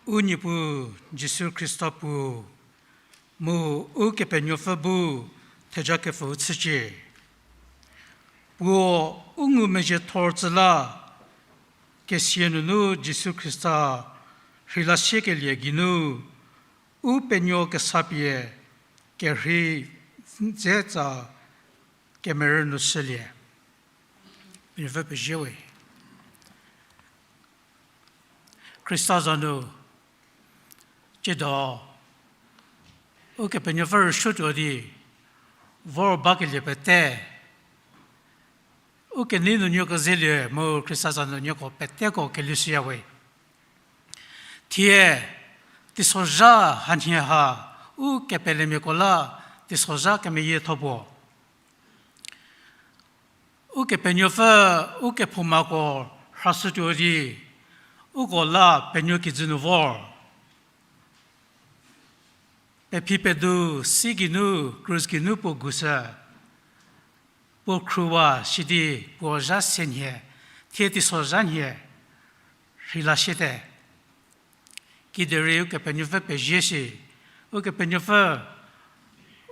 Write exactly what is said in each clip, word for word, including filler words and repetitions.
U Niepuu Jisu Khrista puo, mu Ukepenuopfü bu thejakepfü chücie. Puo u ngumezhiethor tsü la, kesia nunu Jisu Khrista rheila siekelie geinu, u penuo kesapie kerhei dze tsa kemerü nu shülie. Penuopfü pezie we. Khrista za nu, tsiedo, Ukepenuopfü rüsuotuo di, vor bakelie pete, u kenei nuonuoko zelie mu Khrista za nuonuoko peteko kelhou shüya we. Thie, teisozha hanhie ha, u kepelemiako la, teisozha kemeyietho puo. Ukepenuopfü, u kephoumako rhashütuo di, uko la penuo kijü nu vor. Pephi pedu, si geinu, krus geinu puo gushü, puo khruwa sidi puo zha se nhie, thie teisozha nhie, rheila siete. Kiderei Ukepenuopfü pezie shi, Ukepenuopfü,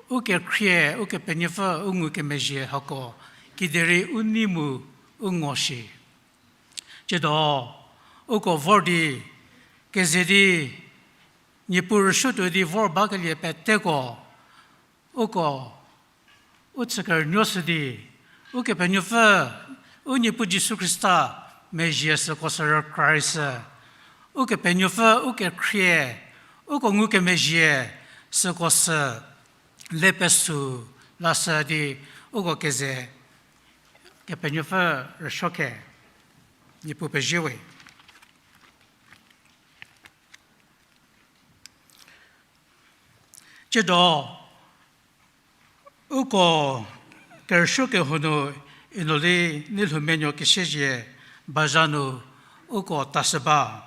u kekhrie, Ukepenuopfü u ngukemezhie hako, kiderei u nei mu u ngo shi. Tsiedo, uko vor di, keze di, Niepuu rüsuotuo di vor bakelie peteko, uko, u chükerünuo shü di, Ukepenuopfü, u Niepuu Jisu Khrista, mezhie süko sü rükraishü, Ukepenuopfü, u kekhrie, uko ngukemezhie, süko sü, le pesu, lashü di, uko keze, Kepenuopfü rüsuo khe, Niepuu pezie we. Tsiedo, uko kerüsuo kehou nu Inoli Neilhoumenuo kesiezie bazha nu uko tashü ba.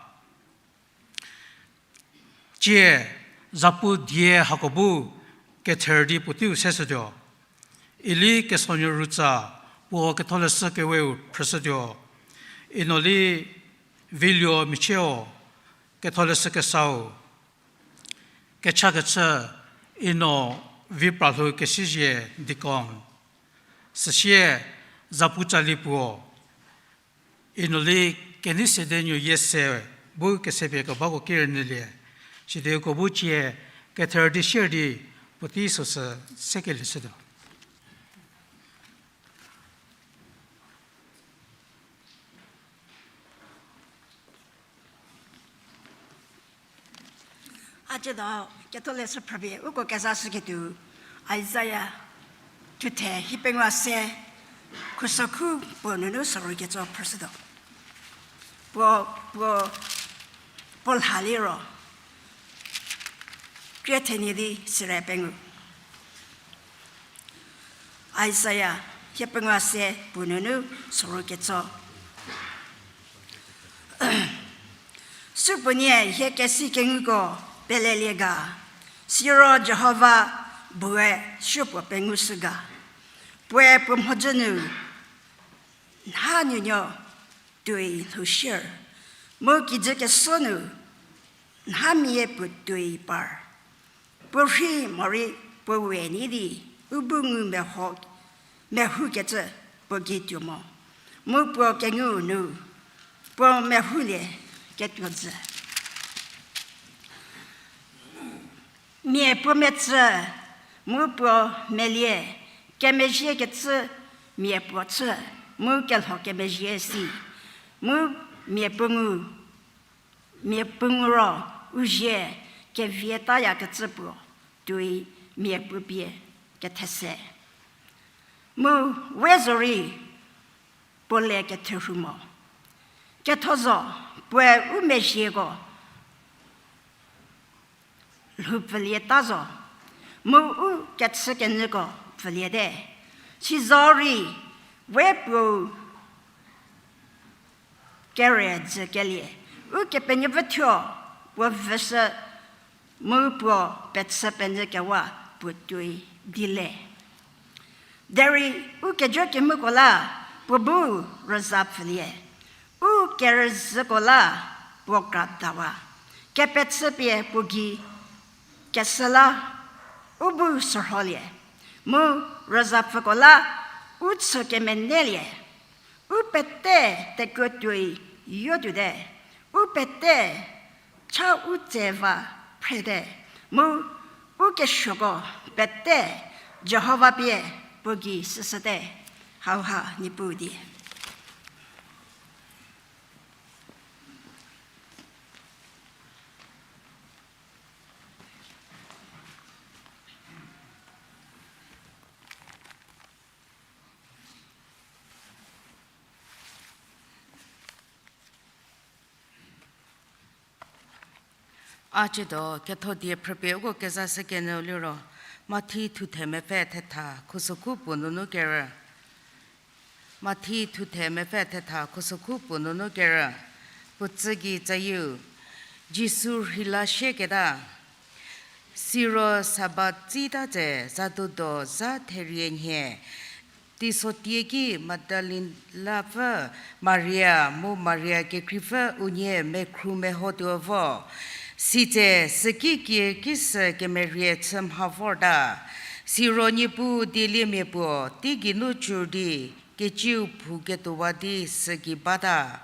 Tsie, zapu die hako bu kether di puoteiu seshütuo. Ili kesonuo rütsa, puo ketholeshü keweu phrüshütuo. Inoli Viluo Michieu, ketholeshü kesau. Kechakechü, Ino Vipralhou kesiezie deacon. Süsie, zapu tsali puo. Inoli kenei sedenuo yie se bu kesepie kebako ki rünyülie. Sidi uko bu tsie kether di sier di puotei süsü sekelie shütuo. A tsiedo ketholeshü phrüpie uko kezashüketuo Isaia thuthe hiepengou se, khusokhu puo nunu soru ketso phrüshütuo. Puo, puo, puo lha liro, krie thenie di sire pengou. Isaia hiepengou se puo nunu soru ketso. Supuonie hie kesi kenguko pelelie ga, siro Jihova bue supuo pengushü ga. Puoe puo mhodzü nu nha nuonuo tuoi lhou sier, mu kijü keso nu nhamia puo tuoi par. Puo rhi morei puo we nei di u bu ngu meho, mehoukecü puo gei tuo mo, mu puo kengu nu puo mehoulie ketuo jü. Mia puo metsü, mu puo melie, kemezhiekecü mia puo chü, mu kelho kemezhie si, mu mia puo ngu, mia puo ngu ro u zie kevietayakecü puo tuoi mia puo pie kethese. Mu we zorei puo le ketherhu mo. Ketho zo, puoe u mezhieko lhou pfülieta zo, mu u kechükenyüko pfüliete. Sizorei we puou kere jükelie, Ukepenuopfü thuo puo vüshü, mu puo pechü penyü kewa puo tuoi di le. Derei u kejo kemvüko la puo bu rüza pfülie, u kerüzhüko la puo kradawa. kepechüpie puo gei kesü la u bu sürholie, mu rüzapfüko la u chü kemenelie, u pete tekuo tuoi yotuote, u pete cha u tse va phrete, mu u kesuoko pete Jihova pie puo gei süshüte. Hauha Niepuu die. A ciedo ketho die phrüpie uko kezashü kenyü liro, Mathi thuthe mepfü thetha khusokhu puo nunu kerü. Mathi thuthe mepfü thetha khusokhu puo nunu kerü. Puo tsü gei tsayieu, Jisu rheila sieketa. Siro Sabat tsita tse zadudo zha therie nhie, teisotie ki Magdalapfü Maria mu Maria kekreipfü unie mekhru mehotuo vo. Sitse süki kie kisü kemerie chü mha vorta. Siro Niepuu dieliemia puo teigeinu cür di keciu phouketuowa di sügei bata.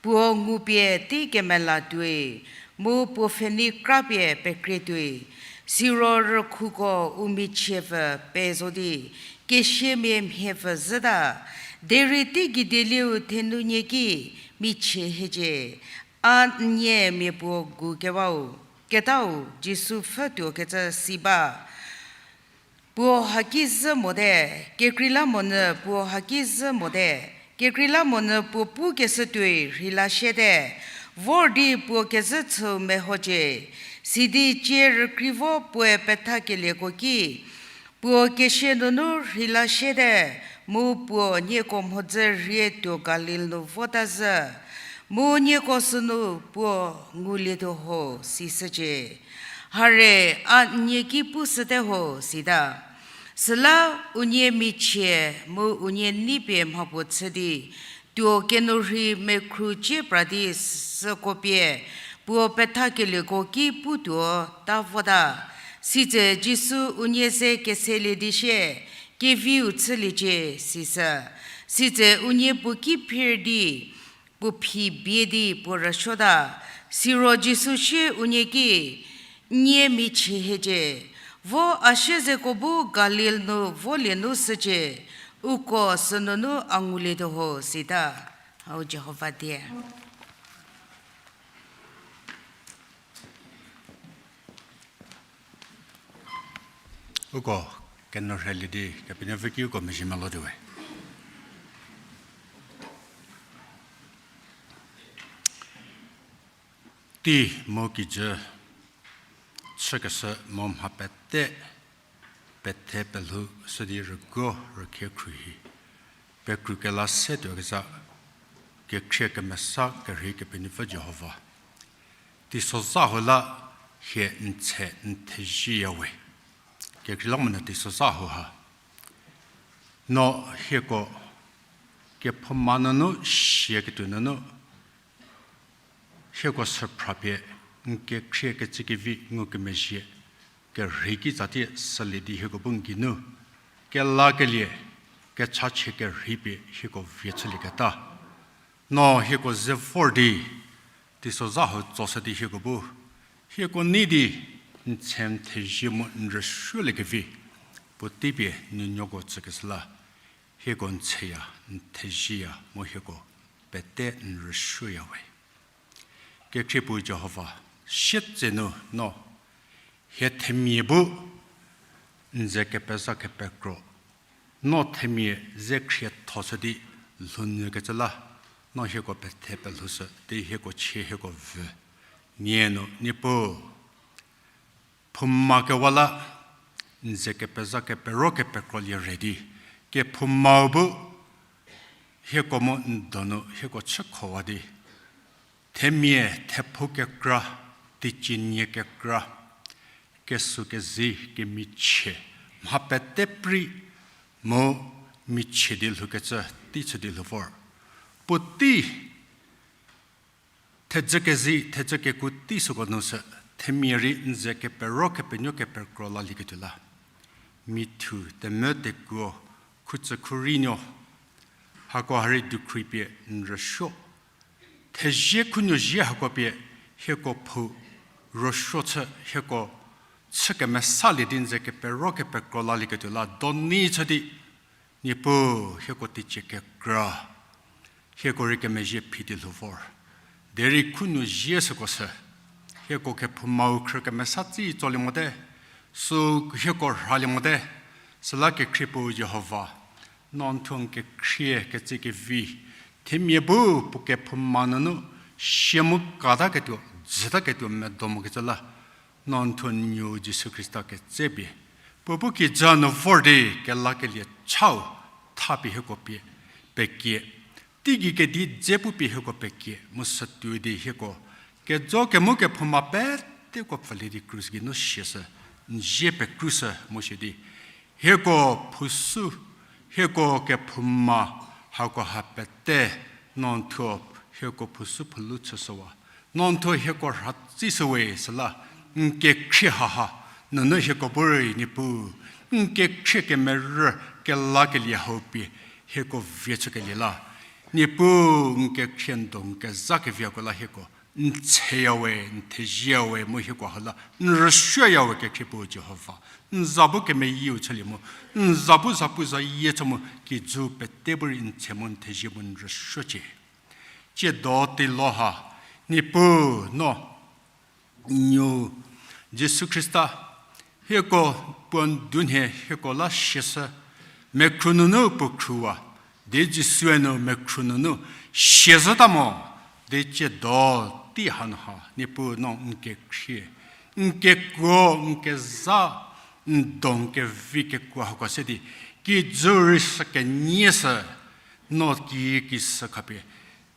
Puo ngupie tei kemela tuoi, mu puo pfhenei krapie pekrie tuoi. Siro rükhuko u michiepfü pezo di, kesiamia mhiepfü zhüta. Derei teigeidilieu thenunie ki michie hiecie, a n nie mia puo gu kewau, ketau Jisu pfhü tuokecü si ba. Puo haki zhü mote, kekreilamonyü puo haki zhü mote, kekreilamonyü puo pukeshü tuoi rheila siete, vor di puo kezhü chüu mehocie. Sidi cie rükreivo puoe pethakelieko ki, puo kesia nunu rheila siete, mu puo nieko mhodzü rie tuo Galil nu vota zhü, mu nieko sünu puo ngulietuo ho, sishücie. Hare, a n nie ki pushüte ho, sita. Süla unie michie mu unie neipie mhapuo chü di, tuo kenourhei mekhru cie pra di süko pie, puo pethakelieko ki putuo ta vota. Sitse Jisu unie ze keselie di sie, keviu chüliecie, sishü. Sitse unie puo ki phir di, puo phi bie di puo rüsuota. Siro Jisu sie unie ki, n nie michie hiecie. Vo a siezeko bu Galil nu volie nu shücie, uko sünunu a ngulietuo ho, sita. Hau Jihova die. Uko kenourheilie di Kepenuopfü ki uko mezhie melotuowe. Tei mu kijü chükeshü mu mha pete, pethe pelhou shü di rüguo rükhie khruohi, pekru kela se tuokezha, kekhrie kemesa kerhei Kepenuopfü Jihova. Teisozha hau la hie n tshe n thezieyawe. Kekreilamonyü teisozha hau ha. No hieko kephouma nunu, sieketuo nunu, hieko süphrapie n kekhrie kecükevi ngukemezhie kerhei kitsa tie sülie di hieko bu n geinu kelakelie, kechachie kerhei pie hieko vie chülieketa. No hieko ze vor di, teisozha hau tsoshü di hieko bu, hieko nei di n tshe n thezie mu n rüsuoliekevi, puotei pie nuonuoko tsükeshü la, hieko n tsheya, n thezieya mu hieko pete n rüsuoyawe. Kekhriepuu Jihova, sietsenu no hie themia bu n ze kepezha kepekro, no themia ze khriethoshü di lhounyükecü la, no hieko pethe pelhoushü di hieko chie hieko vü. Nie nu Niepuu, phouma kewa la n ze kepezha kepero kepekrolie re di, kephoumau bu hieko mu n donu hieko chükhowa di, themia thephou kekra, teicie nie kekra, kesuo kezei kemichie, mha pete prei mu michie di lhoukecü tei chü di lhou vor. Puotei Thedzü kezi, thedzü keku tei süko nu sü, themia rei n ze kepero kepenuo kepekro lalieketuo la, mithu, temvü tekuo, khutsü khurei nuo, hako ha rei dukhri pie n rüsuo. Thezie khunuo zie hako pie hieko phou rüsuo chü hieko chü kemesalie di n ze kepero kepekro lalieketuo la doni chü di, Niepuu, hieko teicie kekra, hieko rei kemezhie phi di lhou vor. Derei khunuo zie süko sü, hieko kephoumau khrü kemesa tsi tsolie mote, sü hieko rhalie mote, süla kekhrie puo Jihova, no n thuo n kekhrie ketse kevi, themia bu puo kephouma nunu, sie mu kataketuo, dzütaketuo medo mokecü la, no n thuo n nuo Jisu Khrista ketse pie, puo bu kijü nu vor di kelakelie chau, thapie hieko pie pekie, teigei kedi dze pu pie hieko pekie, mu sütuo di hieko kejo kemu kephouma peteko pfülie di krus geinu siashü, n zie pekrushü mu shie di, hieko phousü, hieko kephouma, hako ha pete, no n thuo hieko phousü phoulou chüshüwa, no n thuo hieko rhatsishüwe süla, n kekhrie haha, nunu hieko bu rei Niepuu, n kekhrie kemerü kelakelie hau pie, hieko vie chükelie la, Niepuu, n kekhrie n do n kezha keviako la hieko n tseyawe, n thezieyawe mu hieko hau la n rüsuoyawe kekhrie puo Jihova. N za bu kemeyieu chülie mu, n za bu zapuzayie chü mu kijü pete bu rei n tse mu n thezie mu n rüsuocie. Tsiedo teilo ha, Niepuu, no n nuo Jisu Khrista, hieko puo n dunhie hieko la siashü, mekhru nunu puo khruwa, di Jisue nu mekhru nunu siazhüta mo, di tsiedo tei hanu ha, Niepuu, no n kekhrie, n kekuo, n kezha, n do n kevi kekuo hako se di, kijü rei sü kenie sü, no ki ki sü khapie,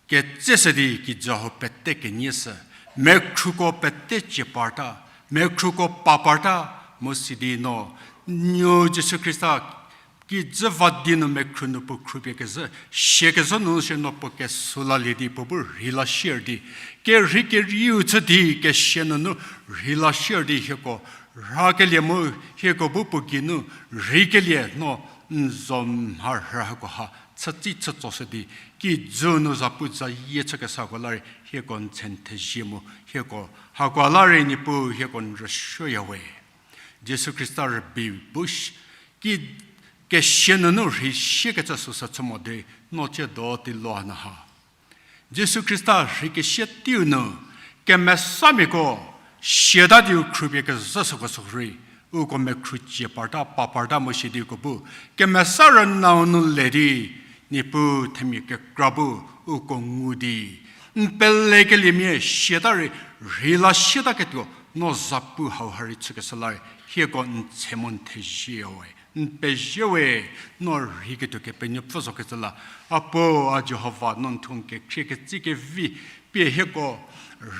ketseshü di kijü hau pete kenie sü, mekhruko pete cie parta, mekhruko pa parta, mu sidi no, n nuo Jisu Khrista, kijü va di nu mekhru nu puo khrupie kezhü, sie kezhü nu sie no puo kesu lalie di puo bu rheila sier di, kerhei kerieu chü di kesia nunu rheila sier di hieko rhakelie mu, hieko bu puo geinu rheikelie no n zo mharhü hako ha chütsi chütsoshü di, kijü nu zapuzayie chükesako la rei hieko n tse n thezie mu, hieko hako la rei Niepuu hieko n rüsuoyawe. Jisu Khrista rübei bu sh-, ki kesia nunu rhei siekecü süsü chü mo derei no tsiedo teilo hanu ha, Jisu Khrista rhei kesia teiu nu, kemesamiako siata diu khrupie kezhü süko sü rei, uko mekhru cie parta, pa parta mu sidi uko bu kemesa rünau nu le di, Niepuu themia kekra bu uko ngu di, n pelekeliemia siata rei rheila siataketuo no zapu hau ha rei chükeshü la rei hieko n tse mu n thezieyawe, n peziewe, no rheiketuo Kepenuopfü zokecü la, a Puo, a Jihova, no n thuo n kekhrie ketsi kevi pie hieko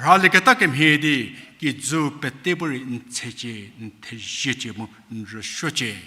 rhalieketa kemhie di, kijü pete bu rei n tsecie, n theziecie mu n rüsuocie.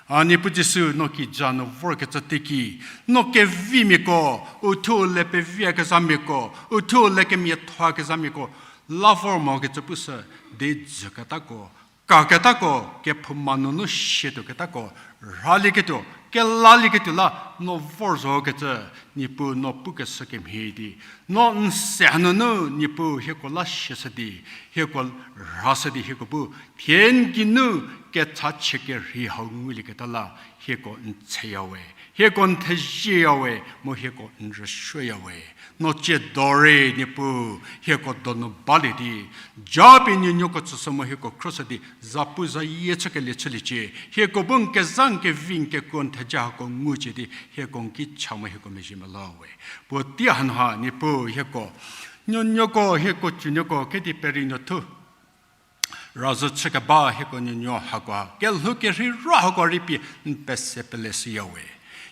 A Niepuu Jisu, no kijü nu vorkecü teiki, no kevimiako, uthuo le peviyakezhamiako, uthuo le kemiathoakezhamiako la vor mokecü pushü, di dzüketako, kaketako, kephouma nunu siatuoketako, rhalieketuo, kelalieketuo la no vor zokecü, Niepuu no pukeshü kemhie di, no n se hanunu Niepuu hieko la siashü di, hieko rhashü di hieko bu thie n geinu kechachie kerhei hau ngulieketa la hieko n theyawe, hieko n thezieyawe mu hieko n rüsuoyawe. No tsiedo rei Niepuu hieko donu balie di, japie nuonuoko tsüshü mu hieko khroshü di zapuzayie chükelie chüliecie, hieko bu n kezha n kevi n kekuo n theja hako ngucie di hieko n ki cha mu hieko mezhie melawe. Puotei hanha Niepuu hieko nuonuoko hieko tsunuoko kedi perei nuothu razhü chükeba hieko nuonuo hakoha kelhou kerhei ro hako rei pie n pese peleshüyawe.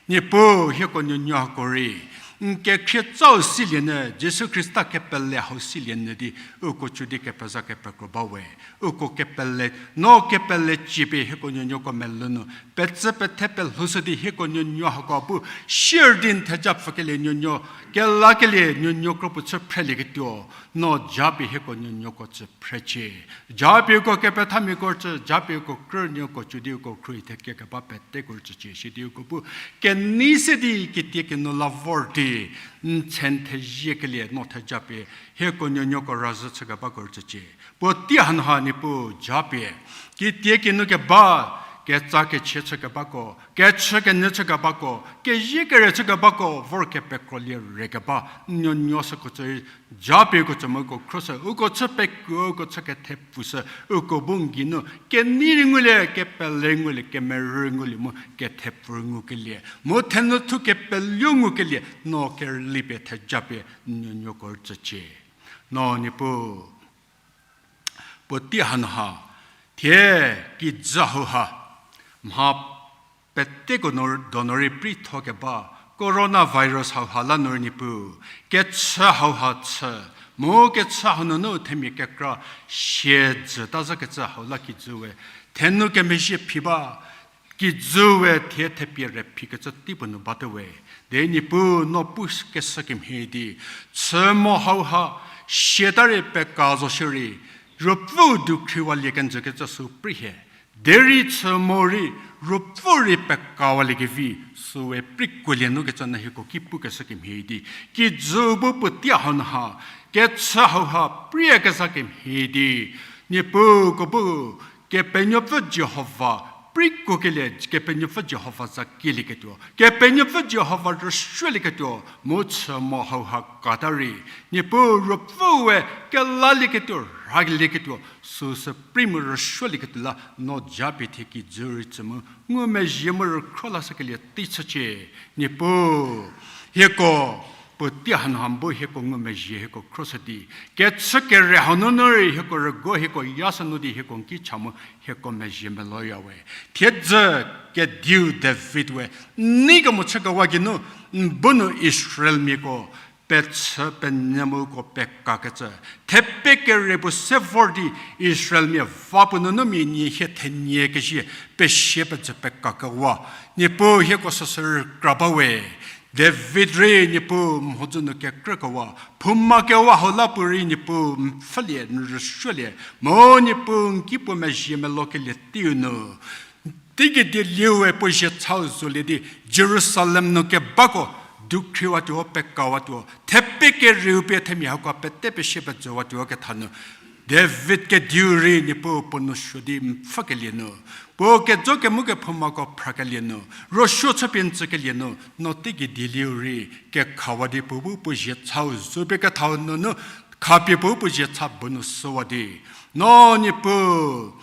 Niepuu hieko nuonuo hako rei n kekhrie tsau silie nyü, Jisu Khrista kepele hau silie nyü di, uko chü di kepeza kepekro ba we. Uko kepele, no kepele chipie hieko nuonuoko melou nu petsü pethe pelhoushü di hieko nuonuo hako bu, sier di n theja pfükelie nuonuo, kelakelie nuonuo kro puo chü phrelieketuo, no japie hieko nuonuoko tsü phrecie. Japie uko kepethamiako tsü, japie uko krünuoko chü di uko khruohi thekekeba peteko tsücie, sidi uko bu kenei se di kitiekinu la vor di, n tsen theziekelie no thejapie, hieko nuonuoko razhü chükebako tsücie. Puotei hanu ha Niepuu japie, kitiekinu keba, ketsa kechie chükebako, kechü kenyü chükebako, kezie kere chükebako vor kepekrolie rekeba, n nuonuo süko tsü, japie uko tsü mu uko khro sü, uko chü pekuo, uko chü kethepfu sü, uko bu n geinu kenei rei ngulie, kepele ngulie, kemerü ngulie mu kethepfu ngukelie, mu thenu thu kepeleu ngukelie, no kerüli pie thejapie n nuonuoko tsücie. No Niepuu, puotei hanu ha, thie kijü hauha, mha peteko nu, donu rei prei thokeba, coronavirus hauha la nu rei Niepuu, kechü hauha chü, mu kechü hau nunu themia kekra siezhü ta zhükecü hau la kijü we, thenu kemezhie phi ba, kijü we thie thepie re phikecü teipuo nu bate we. Di Niepuu no pu keshü kemhie di, chü mo hauha, siata rei peka zo shierei, ruopfüu dukhriwalie kenjükecü sü prei hie. Derei chü mo rei, ruopfü rei pekawaliekevi, süwe prei kuolie nu kecü nyü hieko ki pukeshü kemhie di, kijü bu puotei hanu ha, kechü hauha prie keza kemhie di, Niepuu uko bu, Kepenuopfü Jihova, prei kuokelie, Kepenuopfü Jihova za kielieketuo, Kepenuopfü Jihova rüsuolieketuo, mu chü mo hauha kata rei, Niepuu ruopfüu we kelalieketuo, rhalieketuo, süsü prei mu rüsuolieketuo la no japie thie kijü rei tsü mu, ngumezhie mu rükhro lashükelie tei chücie, Niepuu. Hieko, puotei hanu ha bu hieko ngumezhie hieko khro shü di, kechü kere hau nunu rei hieko rüguo hieko yashü nu di hieko n ki cha mu hieko mezhie meloya we. Thiedzü kediu David we, n nei kemo chükewa geinu, n bu nu Israelmiako, pechü penyü mu uko pekakecü, thepe kere puo se vor di Israelmia va puo nunu mia nie hie thenie kezie pesie pejü pekakewa, Niepuu hieko süsü rükra ba we. David rei Niepuu mhodzü nu kekrükewa, phouma kewa hau la puorei Niepuu n pfhülie n rüsuolie, mu Niepuu n ki puo mezhie melokelie teiu nu, teigei dieliu we puo zie chau zolie di Jerusalem nu kebako dukhriwatuo, pekawatuo, thepe kerieu pie themia hako pete pesie pejüwatuo ketha nu, David kediu rei Niepuu puo nou suo di n pfhükelie nu, puo kejo kemu kephoumako phrakelie nu, ruosuo chüpie n tsükelie nu, no teigei dieliu rei kekhawa di puo bu puo zie chau zo pie kethau nunu, khapie puo bu puo zie cha bu nu süwa di, no Niepuu,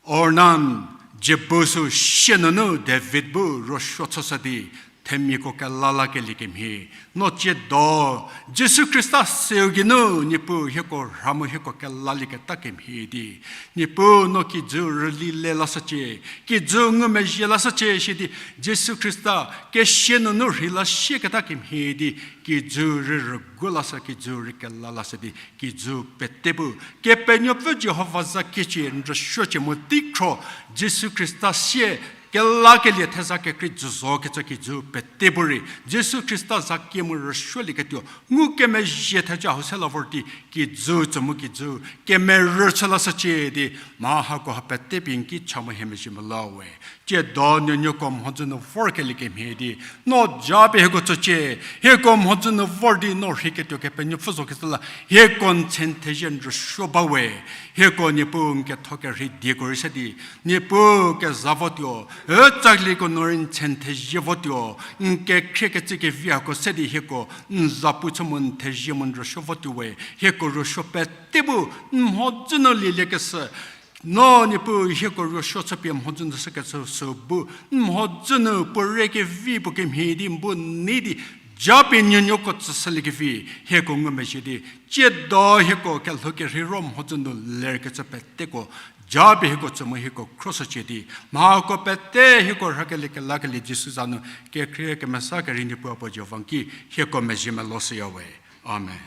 Ornan, Jebus sü sie nunu David bu ruosuo chüshü di, themiako kelalakelie kemhie, no tsiedo, Jisu Khrista seu geinu Niepuu hieko rha mu hieko kelalieketa kemhie di, Niepuu no kijü rüli le lashücie, kijü ngumezhie lashücie shi di, Jisu Khrista kesie nunu rhei lasieketa kemhie di, kijü rei rüguo lashü, kijü rei kela lashü di, kijü pete bu Kepenuopfü Jihova za kiecie n rüsuocie mu teikhro, Jisu Khrista sie kelakelie theza kekrei jü zo kecü kijü pete bu rei, Jisu Khrista za kie mu rüsuolieketuo, ngukemezhie theja hau se la vor di, kijü tsü mu kijü kemerü chü lashücie di, mha hako ha pete pie n ki cha mu hie mezhie mela we. Tsiedo nuonuoko mhodzü nu vorkelie kemhie di, no japie hieko tsücie, hieko mhodzü nu vor di no rheiketuo Kepenuopfü zo kecü la, hieko n tsen thezhie n rüsuo ba we, hieko Niepuu n ketho kerhei dieko rei se di, Niepuu keza votuo, ütsalieko nu rei n tsen thezhie votuo, n kekhrie kecü kevi hako se di hieko n za pu chü mu n thezhie mu n rüsuo votuo we, hieko rüsuo pete bu n mhodzü nu lieliekeshü, no Niepuu hieko rüsuo chüpie mhodzü nu shükecü sü bu, n mhodzü nu puo rei kevi puo kemhie di n bu nei di, japie nuonuoko tsüshüliekevi, hieko ngumezhie di, tsiedo hieko kelhou kerhei ro mhodzü nu lerkecü peteko, Japie hieko tsü mu hieko khroshücie di, mhako pete hieko rhakelie kelakelie Jisu za nu kekhrie kemesa kerhei Niepuu Apo Jihova ki hieko mezhie meloshüya we. Amen.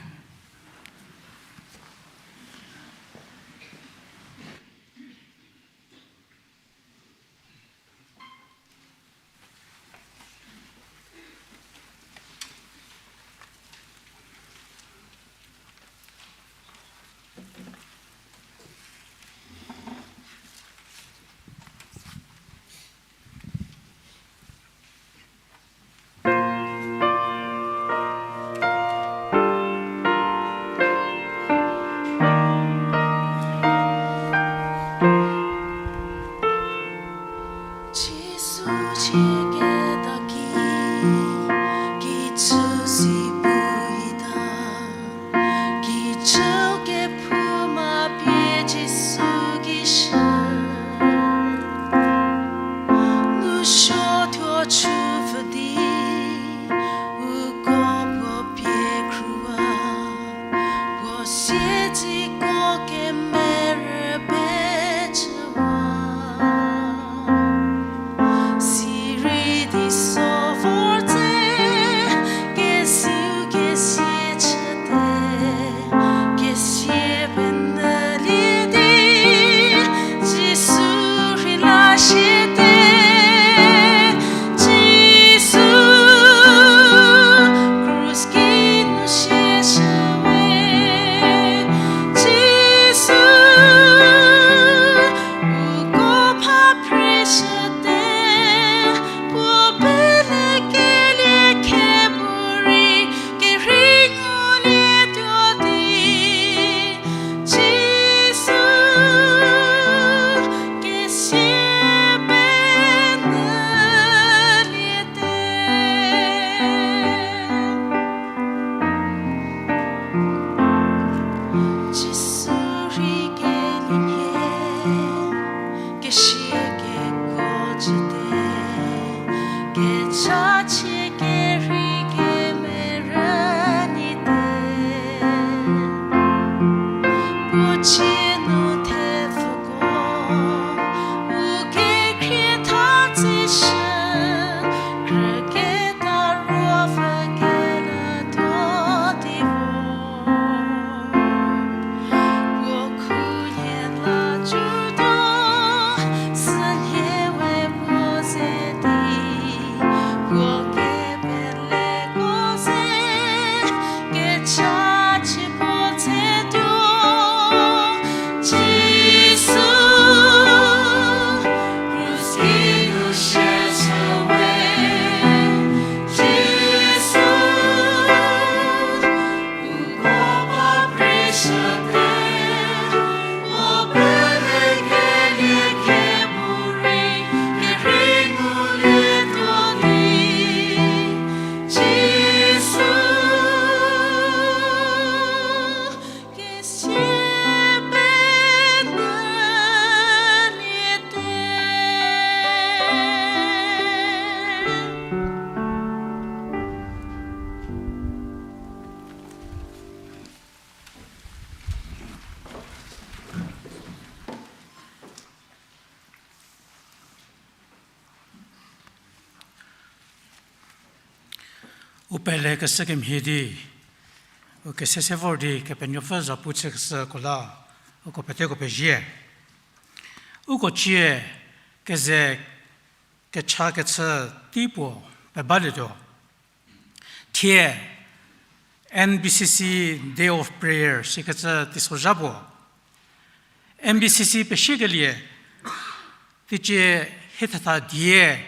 Jisu chüketa ki, kijü si pu ita. Kijü kephouma pie Jisu ki shü. Lusuo thuo chüpfü di, uko puo pie khrüwa, puo siedzeko kemerü pechüwa. Sirei teiso vor tse, kesiu kesie chüte, kesie penyülie di, Jisu rheila siete, Jisu krus ki nu sieshü we, Jisu uko pha phreshüte, puo pelekelie khebu rei kerhei ngulietuo di, Jisu kesie penyüliete. Jisu rei kelie nhie, kesie kekuo jüte, kechachie kerhei kemerü nyite. Puo cie nu thepfuko, u kekhrie tha tsishü, krüketa ruopfü kelatuo di vo. Puo khunhie la cütuo, sünhie we puo ze di, puo kepeleko ze, kechachie puo tsetuo, Jisu, krus ki nu sieshü we, Jisu, U pele keshü kemhie di, u kese se vor di Kepenuopfü zapu chükeshüko la, uko peteko pezie. Uko cie keze kecha kechü tei puo pebalietuo. Thie N B C C Day of Prayer sikecü teisozha puo. N B C C pesiekelie, teicie hie thetha die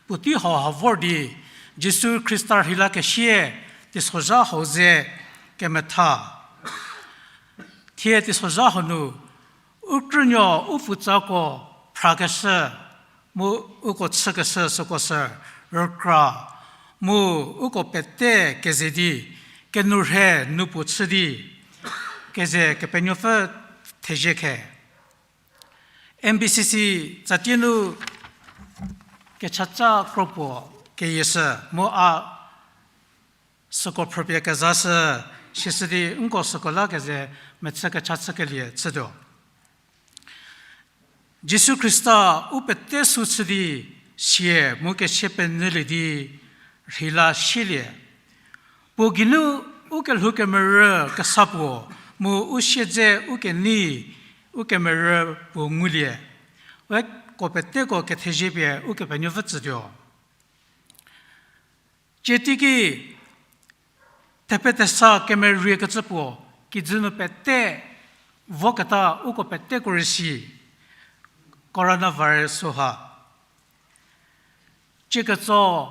puotei hau ha vor di, Jisu Khrista rheilakesie teisozha hau ze kemetha. Thie teisozha hau nu, u krünuo u pfutsako phrakeshü, mu uko chükeshü süko sü rükra, mu uko pete keze di, kenurhe nu puo chü di, keze Kepenuopfü thezie khe. N B C C tsatie nu kechatsa kropuo keyieshü mu a süko phrüpie kezashü, sisü di nko süko la keze mechü kecha chükelie chütuo. Jisu Khrista u pete sü chü di sie mu kesie penyülie di rheila sielie. Puo geinu u kelhoukemerü kesa puo mu u siedze u kenei u kemerü puo ngulie. Uko peteko kethezie pie Ukepenuopfü tsütuo. Tsie teiki thepetesa kemeriekecü puo, kijü nu pete voketa uko peteko rei si, coronavirus süha. Tsie ketso,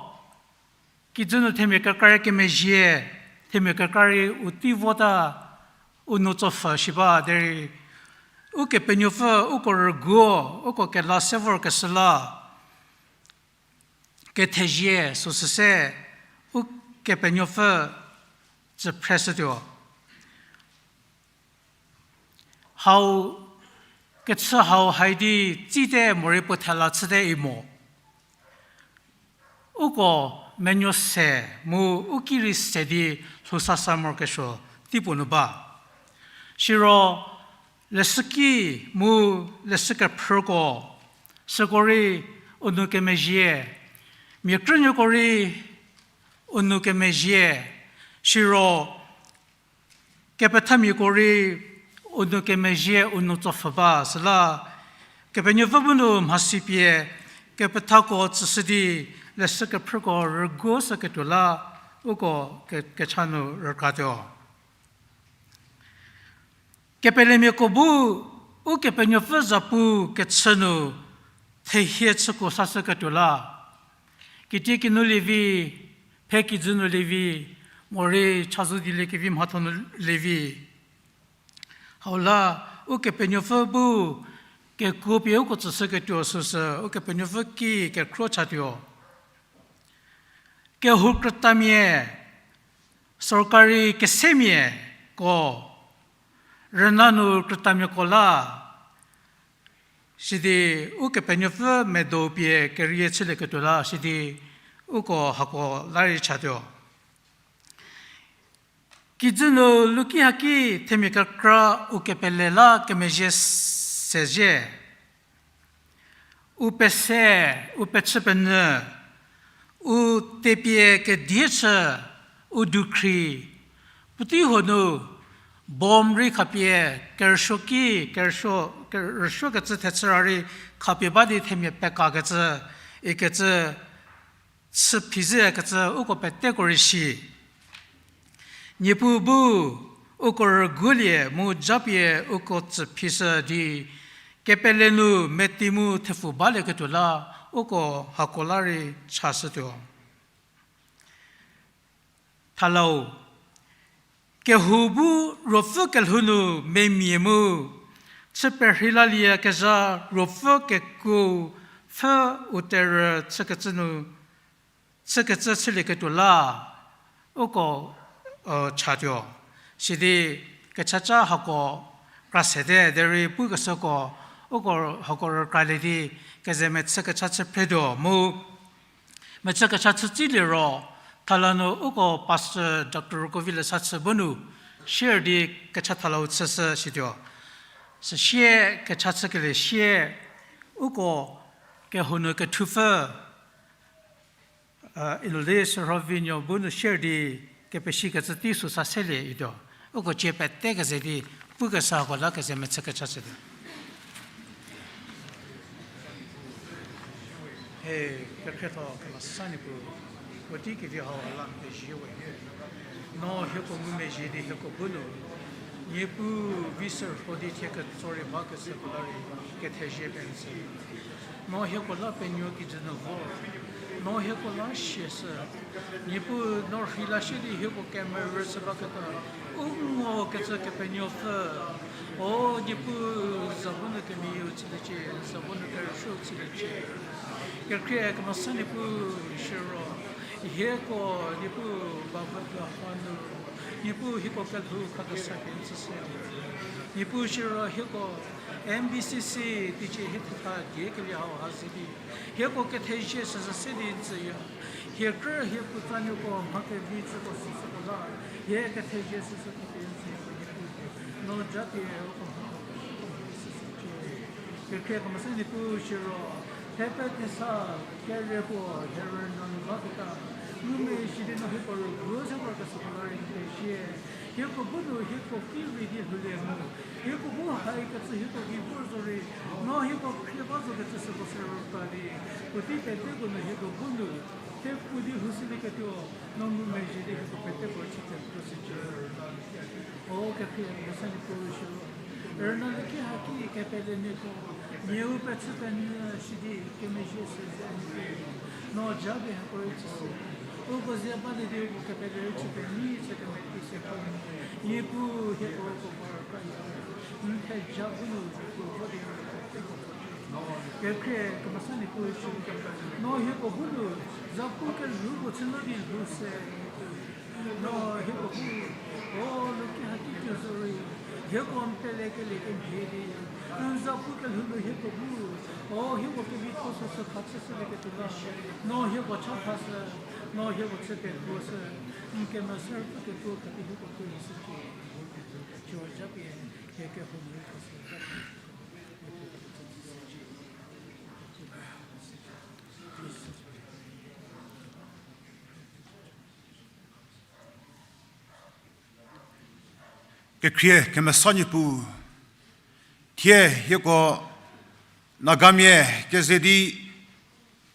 kijü nu themia kekra rei kemezhie, themia kekra rei u tei vota, u nou tsopfhü shi ba derei, Ukepenuopfü uko rüguo, uko kela se vorkeshü la, kethezie süsü se, Ukepenuopfü tsü phreshütuo. Hau, kechü hau hai di tsite morei puo thela chüte i mo. Uko menuo se mu u ki rei se di lhousasa morokesuo teipuo nu ba. Siro leshüki mu leshü kephrüko, süko rei u nou kemezhie, mia krünuoko rei u nou kemezhie, siro kepethamiako rei u nou kemezhie u nou tsopfhü ba, süla Kepenuopfü bu nu mhasi pie kepethako tsüshü di leshü kephrüko rüguo shüketuo la uko ke-, kecha nu rükratuo. Kepelemiako bu Ukepenuopfü zapu kechü nu thehie chüko sashüketuo la, kitiekinu lievi, phe kijü nu lievi, morei chazou dieliekevi mhatho nu lievi, hau la Ukepenuopfü bu kekuo pie uko tsüshüketuo süsü Ukepenuopfü ki kekhro chatuo. Kehou krütamia, sorkari kesemiako, rüna nu krütamiako la, sidi Ukepenuopfü medo pie kerie chülieketuo la sidi uko hako la rei chatuo. Kijü nu luki haki themia kekra u kepele la kemezhie sezhie. U pese, u pechü penyü, u tepie kedie chü, u dukhri, puotei huo nu bomb rei khapie, kerüsuoki, kerüsuo, kerüsuokecü thechü ra rei khapie ba di themia pekakecü, ikecü chü phizhükecü uko peteko rei si. Niepuu bu uko rüguolie mu japie uko tsü phishü di kepele nu meti mu thepfu balieketuo la uko hako la rei chashütuo. Thalau, kehou bu ruopfü kelhou nu memia mu chü perhei lalieyakezha ruopfü kekuo pfhü u terhü chükecü nu, chükecü chülieketuo la uko chatuo. Sidi kechaca hako kra sete derei pukeshüko uko hako rükralie di keze mechü kecha chü phretuo mu mechü kecha chü tsolie ro, thala nu uko Pastor Doctor Rokovi Leshachü bu nu share di kecha thalau chüshü situo. Süsie kecha chükelie sie uko kehou nu kethupfü Elder Sürhovinuo bu nu share di kepesikecü tei süsa selie ituo. Uko cie pete keze di pukeshüko la keze mechü kecha chütuo. He, kekhrietho kemesa Niepuu, puotei kevi hau la n pezie we. No hieko ngumezhie di hieko bu nu Niepuu vi sürho di thie ketso rei bakeshüko la rei kethezie pie n tsü. No hieko la penuo kijü nu vor. No hieko la siashü. Niepuu no rheila shie di hieko kemerü chü baketa u ngokecü Kepenuopfü. O Niepuu, za bu nu kemeyie u chüliecie, za bu nu kerüsuo u chüliecie. Kekhrie kemesa Niepuu, siro hieko Niepuu bavü ha nu Niepuu hieko kelhou khakesa pie n tsüshü di, Niepuu siro hieko M B C C teicie hie thetha diekelie hau ha ze di hieko kethezie süsü se di n tsüya. Hie krü hie puotsanuoko mha kevi tsüko süsüko la hie kethezie süsü khapie n tsüya Niepuu. No japie uko mha kevi süsü cie. Kekhrie kemesa Niepuu shiro, thepe thesa, kere puo, here nunu ba keta, ngumezhie di no hieko rügu se vor kesüko la rei n pezie. Hieko bu nu hieko ki rei di lhoulie mu, hieko bu haikecü hieko gei vor zorei, no hieko khrie ba zo kecü süko se rüka di, puotei peteko nu hieko bu nu, thepu di lhoushülieketuo, no ngumezhie di hieko peteko chüte puo sücie. O kekhrie kemesa Niepuu shiro, rüna liki haki kepelemiako, nieu pechü penyü sidi kemezhie se ze n ki, no japie hako rei chüshü. Uko ze balie di uko kepele rei chü penyi chü kemeti se ko, Niepuu hieko uko vor kaya, n theja bu nu Niepuu vo di kekhrie kemesa Niepuu shiro, no hieko bu nu, zapu kelhou puo chünu di lhou se, no hieko bu, o liki haki tuo zorei, hieko n pelekelie kemhie di, n zapu kelhou nu hieko bu, o hieko kevitho süsü kha chüshülieketuo la, no hieko cha thashü, no hieko chü pekuoshü, n kemesa rüpfü ketuo khapie hieko tuo lhoushücie. Chü japie, hie kehou nu hieko sü Kekhrie kemesa Niepuu, thie hieko Nagamia keze di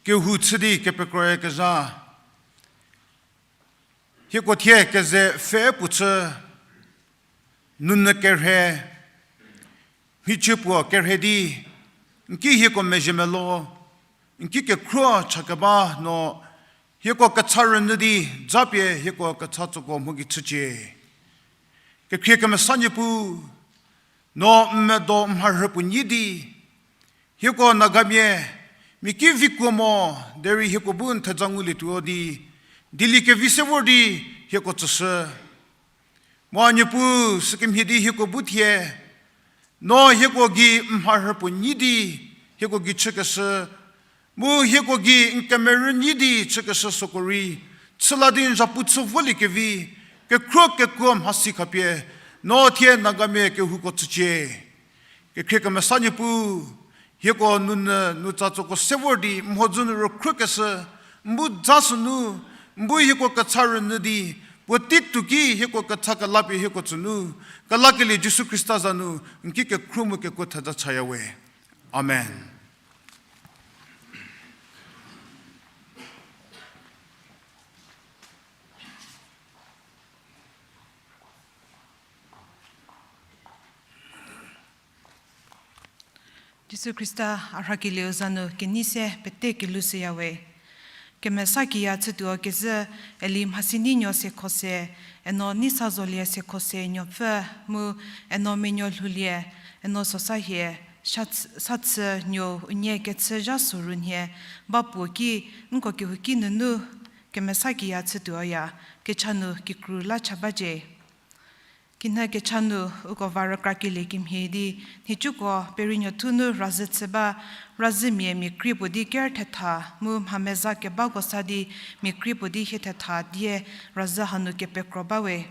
kehou chü di kepekroyakezha, hieko thie keze pfhe puo chü, nunu kerhe, mhichie puo kerhe di, n ki hieko mezhie melo, n ki kekhruo chakeba no, hieko kecha rünyü di, japie hieko kecha tsüko mho gei chücie. Kekhrie kemesa Niepuu, no n medo n mharhü puo nyi di, hieko Nagamia, mia ki vikuo mo, derei hieko bu n theja ngulietuo di, dieliekevi se vor di, hieko tsüshü. Mu a Niepuu sükemhie di hieko bu thie, no hieko gei n mharhü puo nyi di, hieko gei chükeshü, mu hieko gei n kemerü nyi di chükeshü süko rei, chüla di n zapu chü voliekevi, kekhruo kekuo mhasi khapie, no thie Nagamia kehouko tsücie. Kekhrie kemesa Niepuu, hieko nunu nu tsa tsüko se vor di mhodzü nu rükhrükeshü, n bu ja sünu, n bu hieko kecha rünyü di, puotei tuo ki hieko kecha kelapie hieko tsünu, kelakelie Jisu Khrista za nu n ki kekhruo mu kekuo theja chaya we. Amen. Jisu Khrista a rhakelieu za nu kenei se pete kelhou shüya we. Kemesa kiya chütuo kezhü, eli mhasi neinuo se kho se, eno nei sa zolie se kho se nuopfü, mu eno menuo lhoulie, eno sosa hie, sa chü nuo unie kechü zha soru nhie, ba puo ki, nko kehouki nunu, kemesa kiya chütuoya, kecha nu kikru la cha bacie. Kinhü kecha nu uko va rükrakelie kemhie di, nhicuko peri nuothu nu razhü chü ba, razhümia mia krie puo di ker thetha, mu mha meza kebako sa di mia krie puo di hie thetha die razhü hanu kepekro ba we.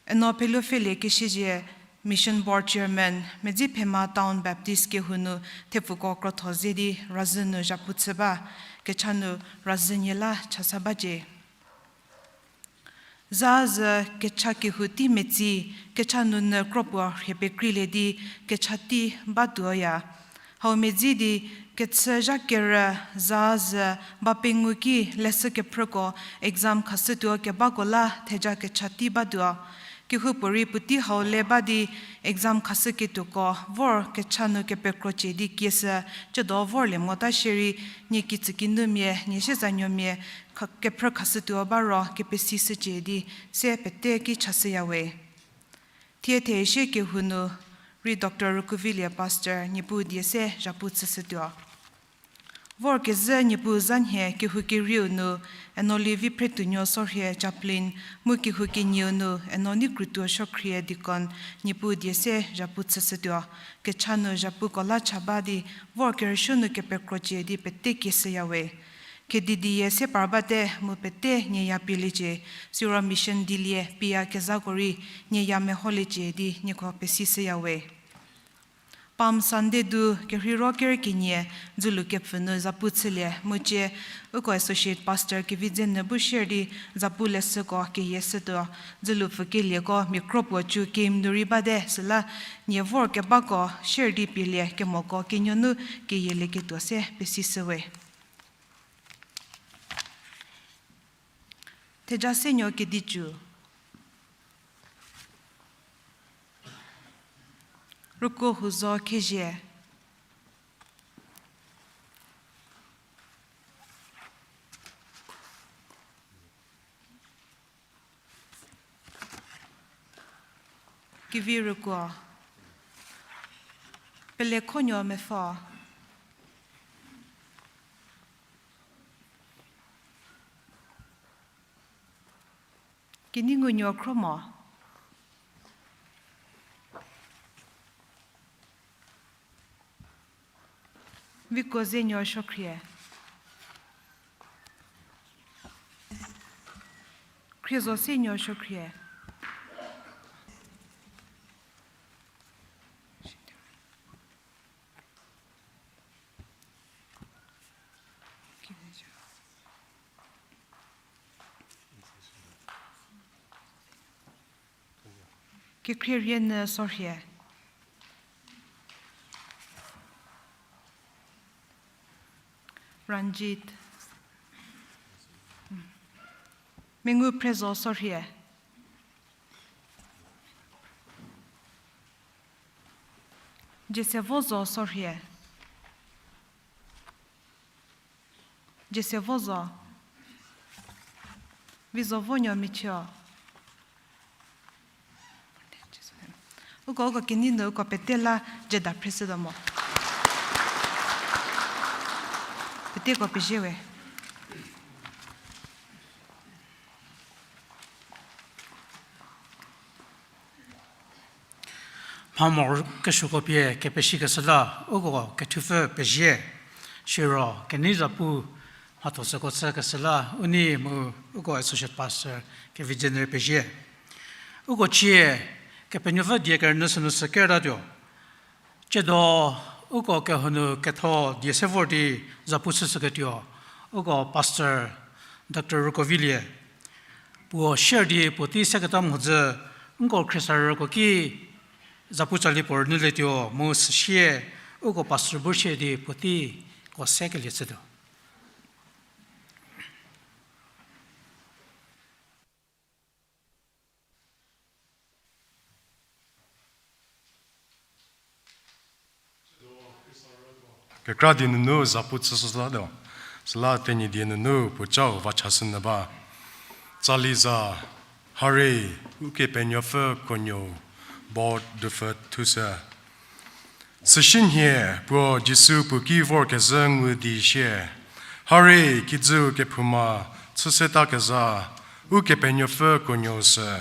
Eno phelupfhelie keshüzie Mission Board Chairman, Medziphema Town Baptist kehou nu thepfuko krotho ze di razhü nu zhapu chü ba, kecha nu razhü nie la chasa bacie. Zazhü kecha kehou tei metsi, kecha nunu kropuo rhie pekreilie di kecha tei batuoya. Hau medzi di kechü zha kerü zazhü ba pengou ki leshü kephrüko exam khashütuo kebako la theja kecha tei batuo. Kehoupuorei puotei hau le ba di exam khashüketuoko vor kecha nu kepekrocie di kieshü, cüdo vorlie mota shierei, nie kitsükinumia, nie siezanuomia, kha-, kephrü khashütuo ba ro kepesishücie di se pete ki chashüya we. Thie theshie kehou nu rei Doctor Rükuvilie Pastor Niepuu die se zhapu chüshütuo. Vorkezhü Niepuu za nhie kehou kerieu nu, eno Lievi Phretuonuo Sorhie Chaplain, mu kehou kenieu nu, eno Neikrutuo Suokhrie Deacon, Niepuu die se zhapu chüshütuo. Kecha nu zhapuko la cha ba di, vor kerüsuo nu kepekrocie di pete kieshüya we. Kedi die se par bate mu pete nie ya pieliecie, siro mission dilie pie ya kezhako rei nie ya meholiecie di nieko pesishüya we. Palm Sunday du kerheiro ker kenie dzülu kepfü nu zapu chülie mu cie, uko Associate Pastor Kevidze-e bu share di zapu leshüko keyie shütuo, dzülu pfükelieko mia kro puo cü kemia nu rei bate, süla nie vor kebako share di pielie kemoko kenuo nu keyielieketuo se pesishüwe. Thejasenuo Kedicu. Rüko Huzo Khezhie. Kevi Rüko. Pelekhonuo Mepfo. Keningunuo Khromo. Vikozenuo Suokhrie. Khriezosenuo Suokhrie. Kekhrierienü Sorhie. Ranjit. Mengu Phrezo Sorhie. Jiesevozo Sorhie. Jiesevozo. Vizovonuo Michio. Uko, uko kenei nu uko pete la jüda phreshütuo mo. Peteko pezie we. Mha morokesuoko pie kepeshikeshü la uko kethupfü pezie, siro kenei zapu mhatho süko chükeshü la u nei mu uko Associate Pastor Kevidze-e pezie. Uko cie Kepenuopfü die kerünyü sünu sü kertatuo. Tsiedo uko kehou nu ketho die se vor di zapu chüshüketuo, uko Pastor Doctor Rükovilie puo share di puotei seketa mhodzü, nko khriesarüko ki zapu tsali puo rünyülietuo mu süsie uko Pastor bu share di puoteiko sekelie chütuo. Kekra die nunu zapu chüshütuo, süla Tenyidie nunu puo chau vachashünyü ba. Tsali za, hare, Ukepenuopfü kuonuo, board dupfü thushü. Süsienhie puo Jisu puo ki vorkezhü ngu di sie, hare, kijüu kephouma chüsetakezha, Ukepenuopfü kuonuo sü.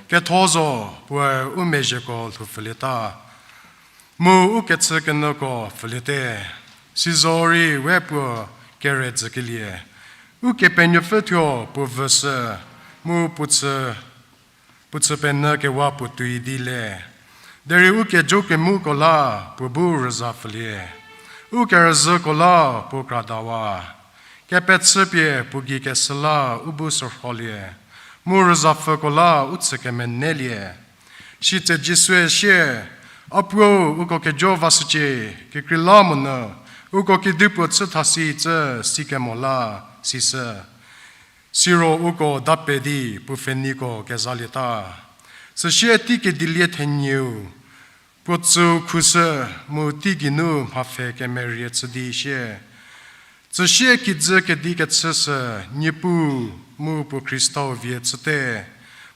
Ketho zo puoe u mezhieko lhoupfülieta, mu u kechükenyüko pfüliete. Sizorei we puo kere dzükelie, Ukepenuopfü thuo puo vüshü, mu puo chü puo chü penyü kewa puo tuoi di le. Derei u kejo kemuko la puo bu rüzha pfülie. U kerüzhüko la puo kradawa. Kepechüpie puo gei keshü la u bu sürholie, mu rüzhapfüko la u chü kemenelie. Sitse Jisue sie, A Puo, uko kejo vashücie, kekreilamonyü uko kedipuo chüthasicü sikemo la, sishü. Siro uko dape di puo pfheniko kezalieta. Süsie tei kedilie thenieu puo tsüu khushü, mu tei geinu mhapfhe kemerie chü di sie, Tsüsie kijü kedi kechü sü Niepuu mu puo Khristau vie chüte,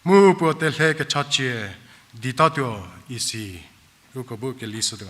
mu puo telhe kechachie ditatuo, isi. Uko bu kelishütuo.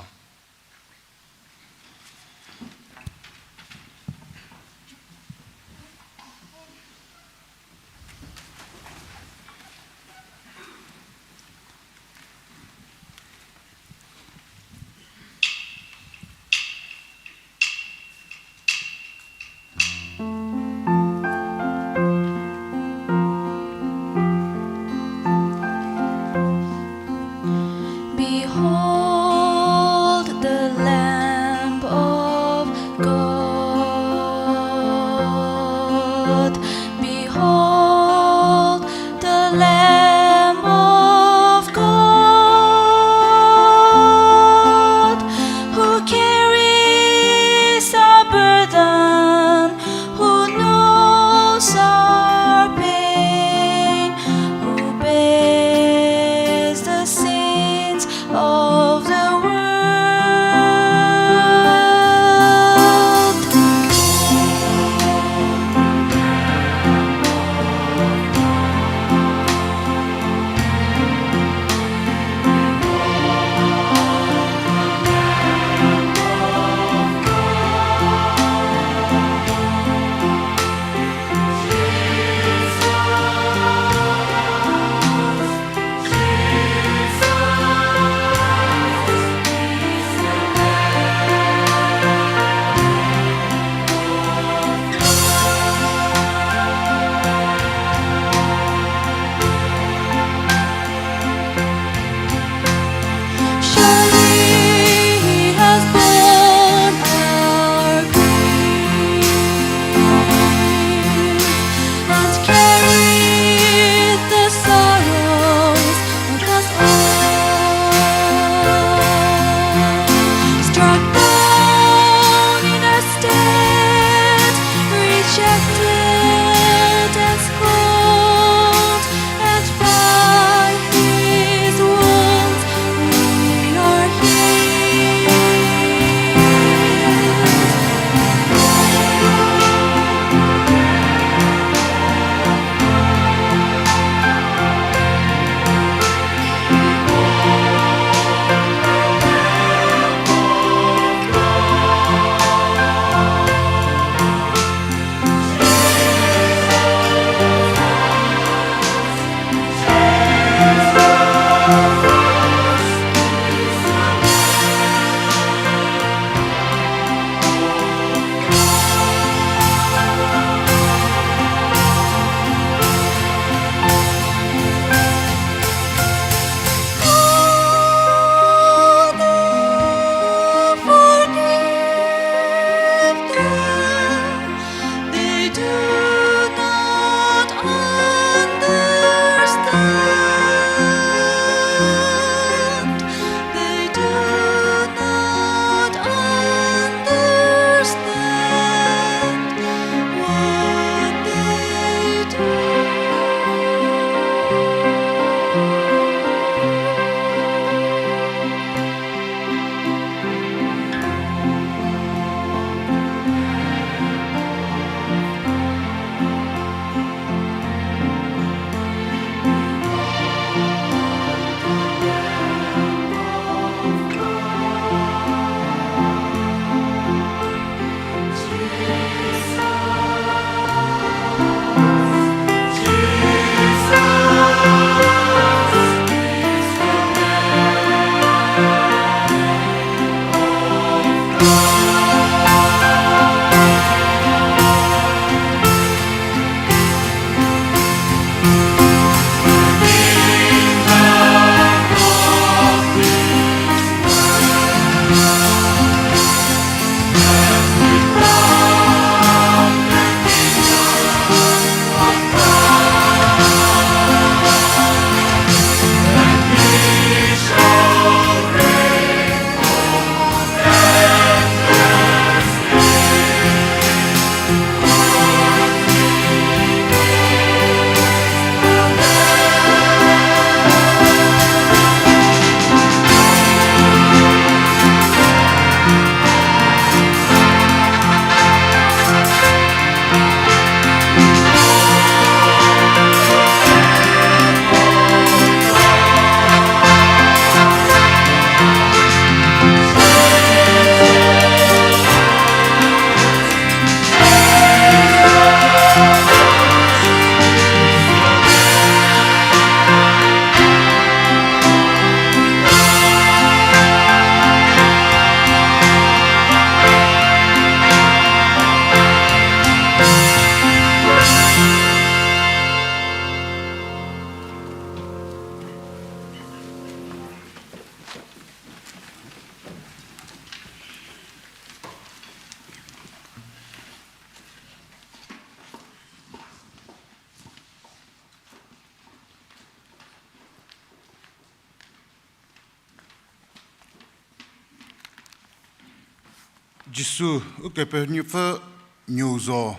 Jisu, Ukepenuopfü nuou zo,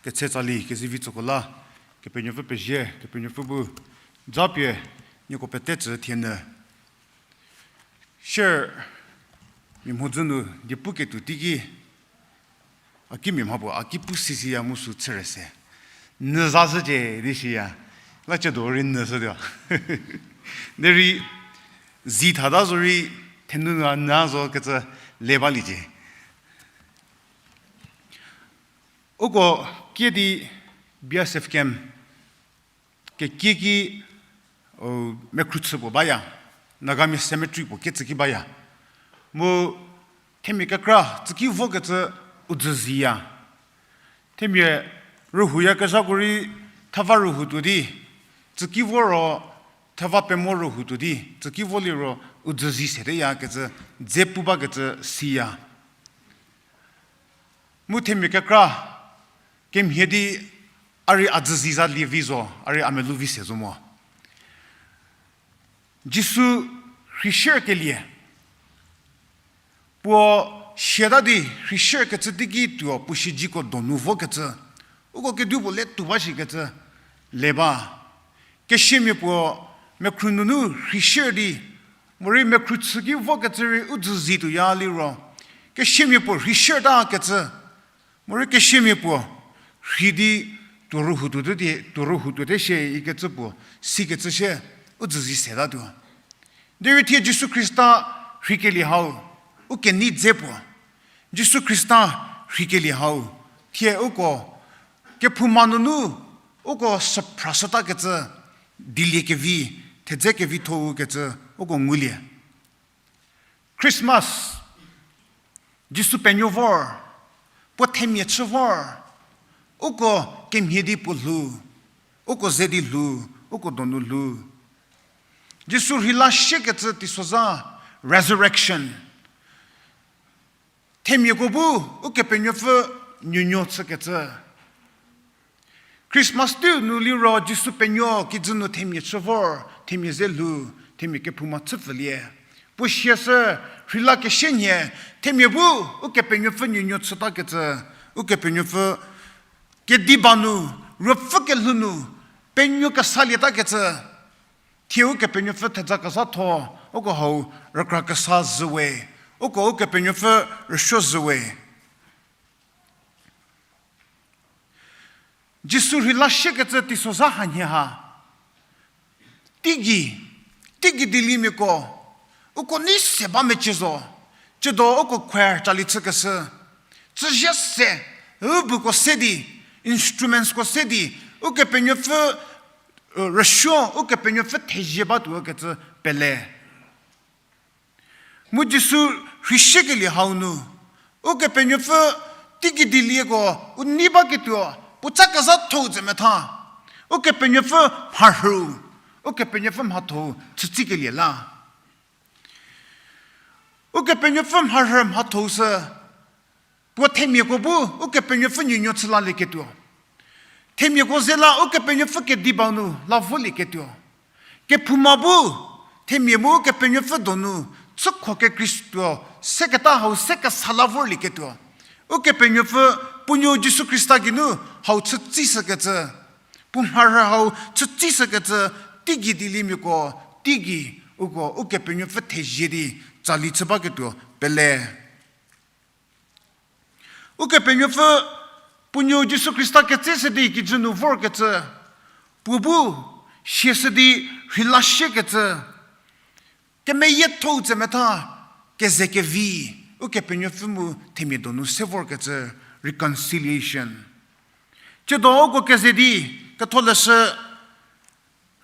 ketse tsali kezivi tsüko la, Kepenuopfü pezie, Kepenuopfü bu, japie, nieko pete tsü thie nyü. Share, mia mhodzü nu, diepu ketuo teiki, a kimia mha puo, a ki pu sisiya mu sü chüre se. Nyü za zhücie di siya. La chüdo rei nyü shütuo. Derei zi thata zorei thenu nu a nyü zo kecü le baliecie. Uko kiedi B S F camp kekieki, o, mekhruchü puo baya, Nagamia cemetery puo ketsüki baya. Mu themia kekra tsüki vokecü u dzü ziya. Themia rühouyakezhako rei theva rühou tuo di, tsüki vo ro theva pemo rühou tuo di, tsüki vo liro u dzü zi seteyakecü, dze pu bakecü siya. Mu themia kekra kemhie di a rei a dzü zi za lievi zo, a rei a melou vi se zo mo. Jisu rheishükelie. Puo siata di rheishükecü teiki tuo puo siezeko donu vokecü. Uko kedipuo le tuo ba shikecü le ba. Kesiamia puo mekhru nunu rheishü di, morei mekhruchü ki vokecü rei u dzü zi tuoya liro. Kesiamia puo rheishütakecü, morei kesiamia puo rhei di tuo rühou tuote, tuo rühou tuote shie ikecü puo, sikecü shie, u dzü zi setatuo. Derei thie Jisu Khrista rheikelie hau, u kenei dze puo. Jisu Khrista rheikelie hau, thie uko, kephouma nunu, uko süphrashütakecü, dieliekevi, thedze kevitho-u kecü, uko ngulie. Christmas, Jisu penuo vor, puo themia chü vor, uko kemhie di puo lhou, uko ze di lhou, uko donu lhou. Jisu rheila shiekecü teisozha, resurrection. Themiako bu Ukepenuopfü nuonuo chükecü. Christmas teiu nu liro Jisu penuo kijü nu themia chü vor, themia ze lhou, themia kephouma chüpfülie. Puo siashü rheila kesie nhie, themia bu Ukepenuopfü nuonuo chütakecü, Ukepenuopfü kediba nu, ruopfü kelhou nu, penuo kesalieta kecü, thie Ukepenuopfü theja kezhatho, uko hau rükra kesa zhüwe, uko Ukepenuopfü rüsuo zhüwe. Jisu rheila shiekecü teisozha hanhie ha. Teigei, teigei dieliemiako, uko nei se ba mecie zo, chüdo uko choir tsali chükeshü. Tsüzie se, u buko se di, instrumentsko se di, Ukepenuopfü, rüsuo, Ukepenuopfü thezie batuo kecü pele. Mu Jisu rheishükelie hau nu, Ukepenuopfü teigei dielieko u nei baketuo, puo cha kezhatho-u tse metha, Ukepenuopfü mharhü, Ukepenuopfü mhatho-u chütsikelie la. Ukepenuopfü mharhü mhatho-u sü, puo themiako bu Ukepenuopfü nuonuo chü lalieketuo. Themiako ze la Ukepenuopfü kediba nu la volieketuo. Kephouma bu, themia mu Ukepenuopfü donu, chükho kekreituo, seketa hau se kesa la vorlieketuo. Ukepenuopfü puo nuo Jisu Khrista geinu hau chütsishükecü. Puo mharhü hau chütsishükecü, teigei dieliemiako, teigei uko Ukepenuopfü thezie di tsali chü baketuo pele. Ukepenuopfü puo nuo Jisu Khrista ketseshü di kijü nu vorkecü, puo bu siashü di rheila shiekecü, kemeyietho-u tse metha, keze kevi, Ukepenuopfü mu themia donu se vorkecü, reconciliation. Chüdo uko keze di, ketholeshü,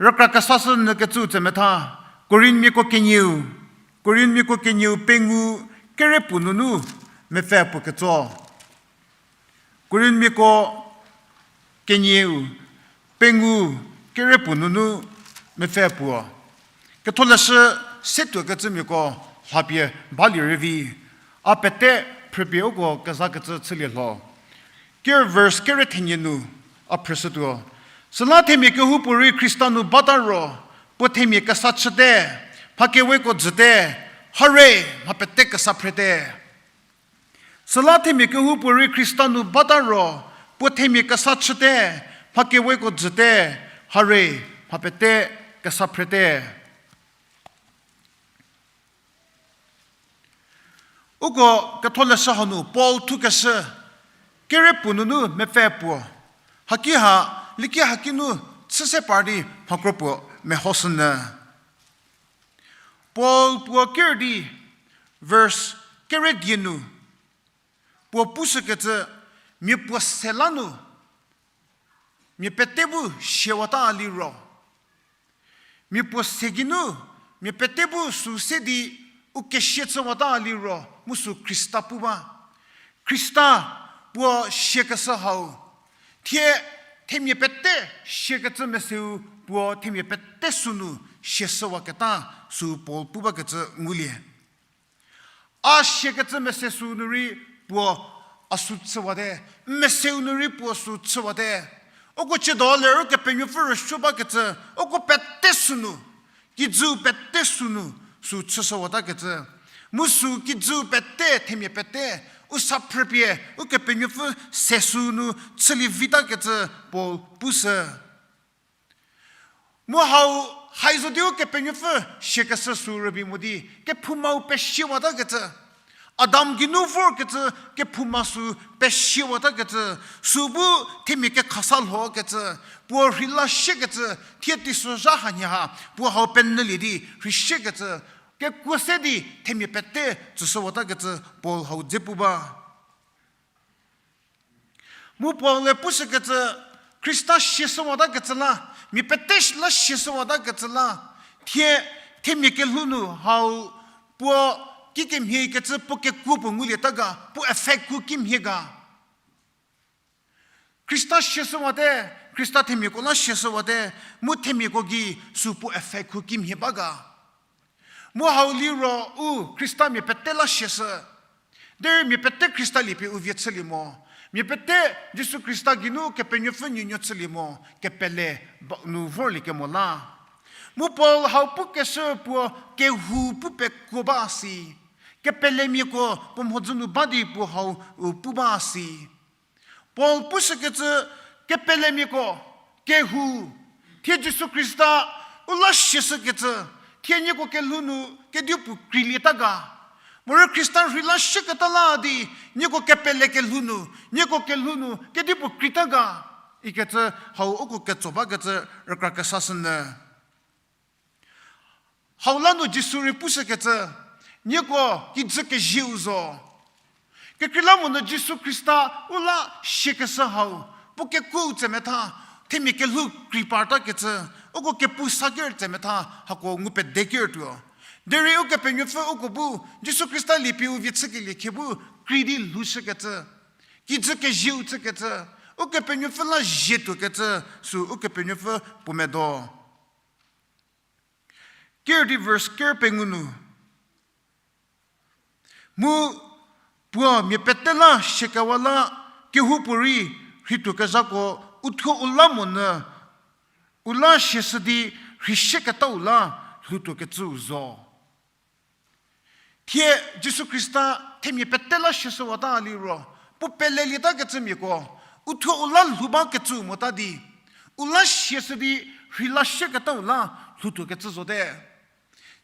rükra kesashü nyü kecü tse metha, Korinthmiako kenieu, Korinthmiako kenieu pengou, kere puo nunu, mepfü puo ketso. Korinthmiako kenieu, pengou, kere puo nunu, mepfü puo. Ketholeshü setuo kecümiako lhapie balie rei vi, a pete phrüpie uko kezakecü chülie lho. Ker verse kere thenie nu a phrüshütuo. Süla themia kehoupuorei Khrista nu bata ro, puo themia kesa chüte, mha keweko jüte, hare, mha pete kesa phrete. Süla themia kehoupuorei Khrista nu bata ro, puo themia kesa chüte, mha keweko jüte, hare, mha pete kesa phrete. Uko ketholeshü hanu Paul thukeshü, kere puo nunu mepfü puo. Haki ha, liki haki nu chüse par di mhakro puo mehoshünyü. Paul puo ker di, verse kere die nu, puo pushükecü, mia puo se la nu, mia pete bu siawata liro. Mia puo se geinu, mia pete bu sü se di u kesia chüwata liro, mu sü Khrista pu ba. Khrista puo siakeshü hau. Thie, themia pete siakecü meseu puo themia pete sünu siashüwaketa sü Paul pu bakecü ngulie. A siakecü mese sünu rei puo a sü chüwate, meseu nu rei puo sü chüwate. Uko chiedo ler Ukepenuopfü rüsuo bakecü, uko pete sünu, kijü pete sünu, sü chüshüwatakecü. Mu sü kijü pete, themia pete, u sa phrüpie, Ukepenuopfü se sünu chülie vitakecü Paul pushü. Mu hau, haizo di Ukepenuopfü siakeshü sü rübei mo di, kephoumau pesiawatakecü. Adam geinu vorkecü, kephouma sü pesiawatakecü. Sü bu themia kekhasa lhokecü. Puo rheila siekecü, thie teisozha hanie ha, puo hau penyülie di, rheisiekecü. Kekuo se di, themia pete, tsüshüwatakecü, Paul hau dze pu ba. Mu Paul-e pushükecü, Khrista siashüwatakecü la, mia pete la siashüwatakecü la, thie, themia kelhou nu hau puo kikemhie kecü puo kekuo puo ngulieta ga, puo effect khu kimhie ga. Khrista siashüwate, Khrista themiako la siashüwate, mu themiako gei sü puo effect khu kimhie ba ga. Mu hau liro u Khristamia pete la siashü. Derei mia pete Khrista liepie u vie chülie mo. Mia pete Jisu Khrista geinu Kepenuopfü nuonuo chülie mo, kepele ba nu vorliekemo la. Mu Paul hau pukeshü puo kehou pu pekuo ba si. Kepelemiako puo mhodzü nu ba di puo hau u pu ba si. Paul pushükecü kepelemiako, kehou, thie Jisu Khrista u la siashükecü, thie nieko kelhou nu kedipuo kreilieta ga. Morei Khrista rheila sieketa la di, nieko kepele kelhou nu, nieko kelhou nu kedipuo kreita ga. Ikecü hau uko ketso bakecü rükra kesashünyü. Hau la nu Jisu rei pushükecü, nieko kijü kezieu zo. Kekreilamonyü Jisu Khrista u la siakeshü hau, puo kekuou tsemetha, themia kelhou kreipartakecü, uko kepu saker tsemetha, hako ngu pedeker tuo. Derei Ukepenuopfü uko bu, Jisu Khrista liepie u vie chükelie khe bu, krei di lhoushükecü. Kijü kezieu chükecü, Ukepenuopfü la zie tuokecü, sü Ukepenuopfü puo medo. Ker di verse ker pengou nu. Mu puo mia pete la siekewa la kehoupuorei rheituokezhako uthuo u la monyü, u la siashü di rheisieketau la lhoutuokecüu zo. Thie Jisu Khrista themia pete la siashüwata liro, puo pelelietakecümiako, uthuo u la lhou bakecü mota di, u la siashü di rheila sieketau la lhoutuokecü zote.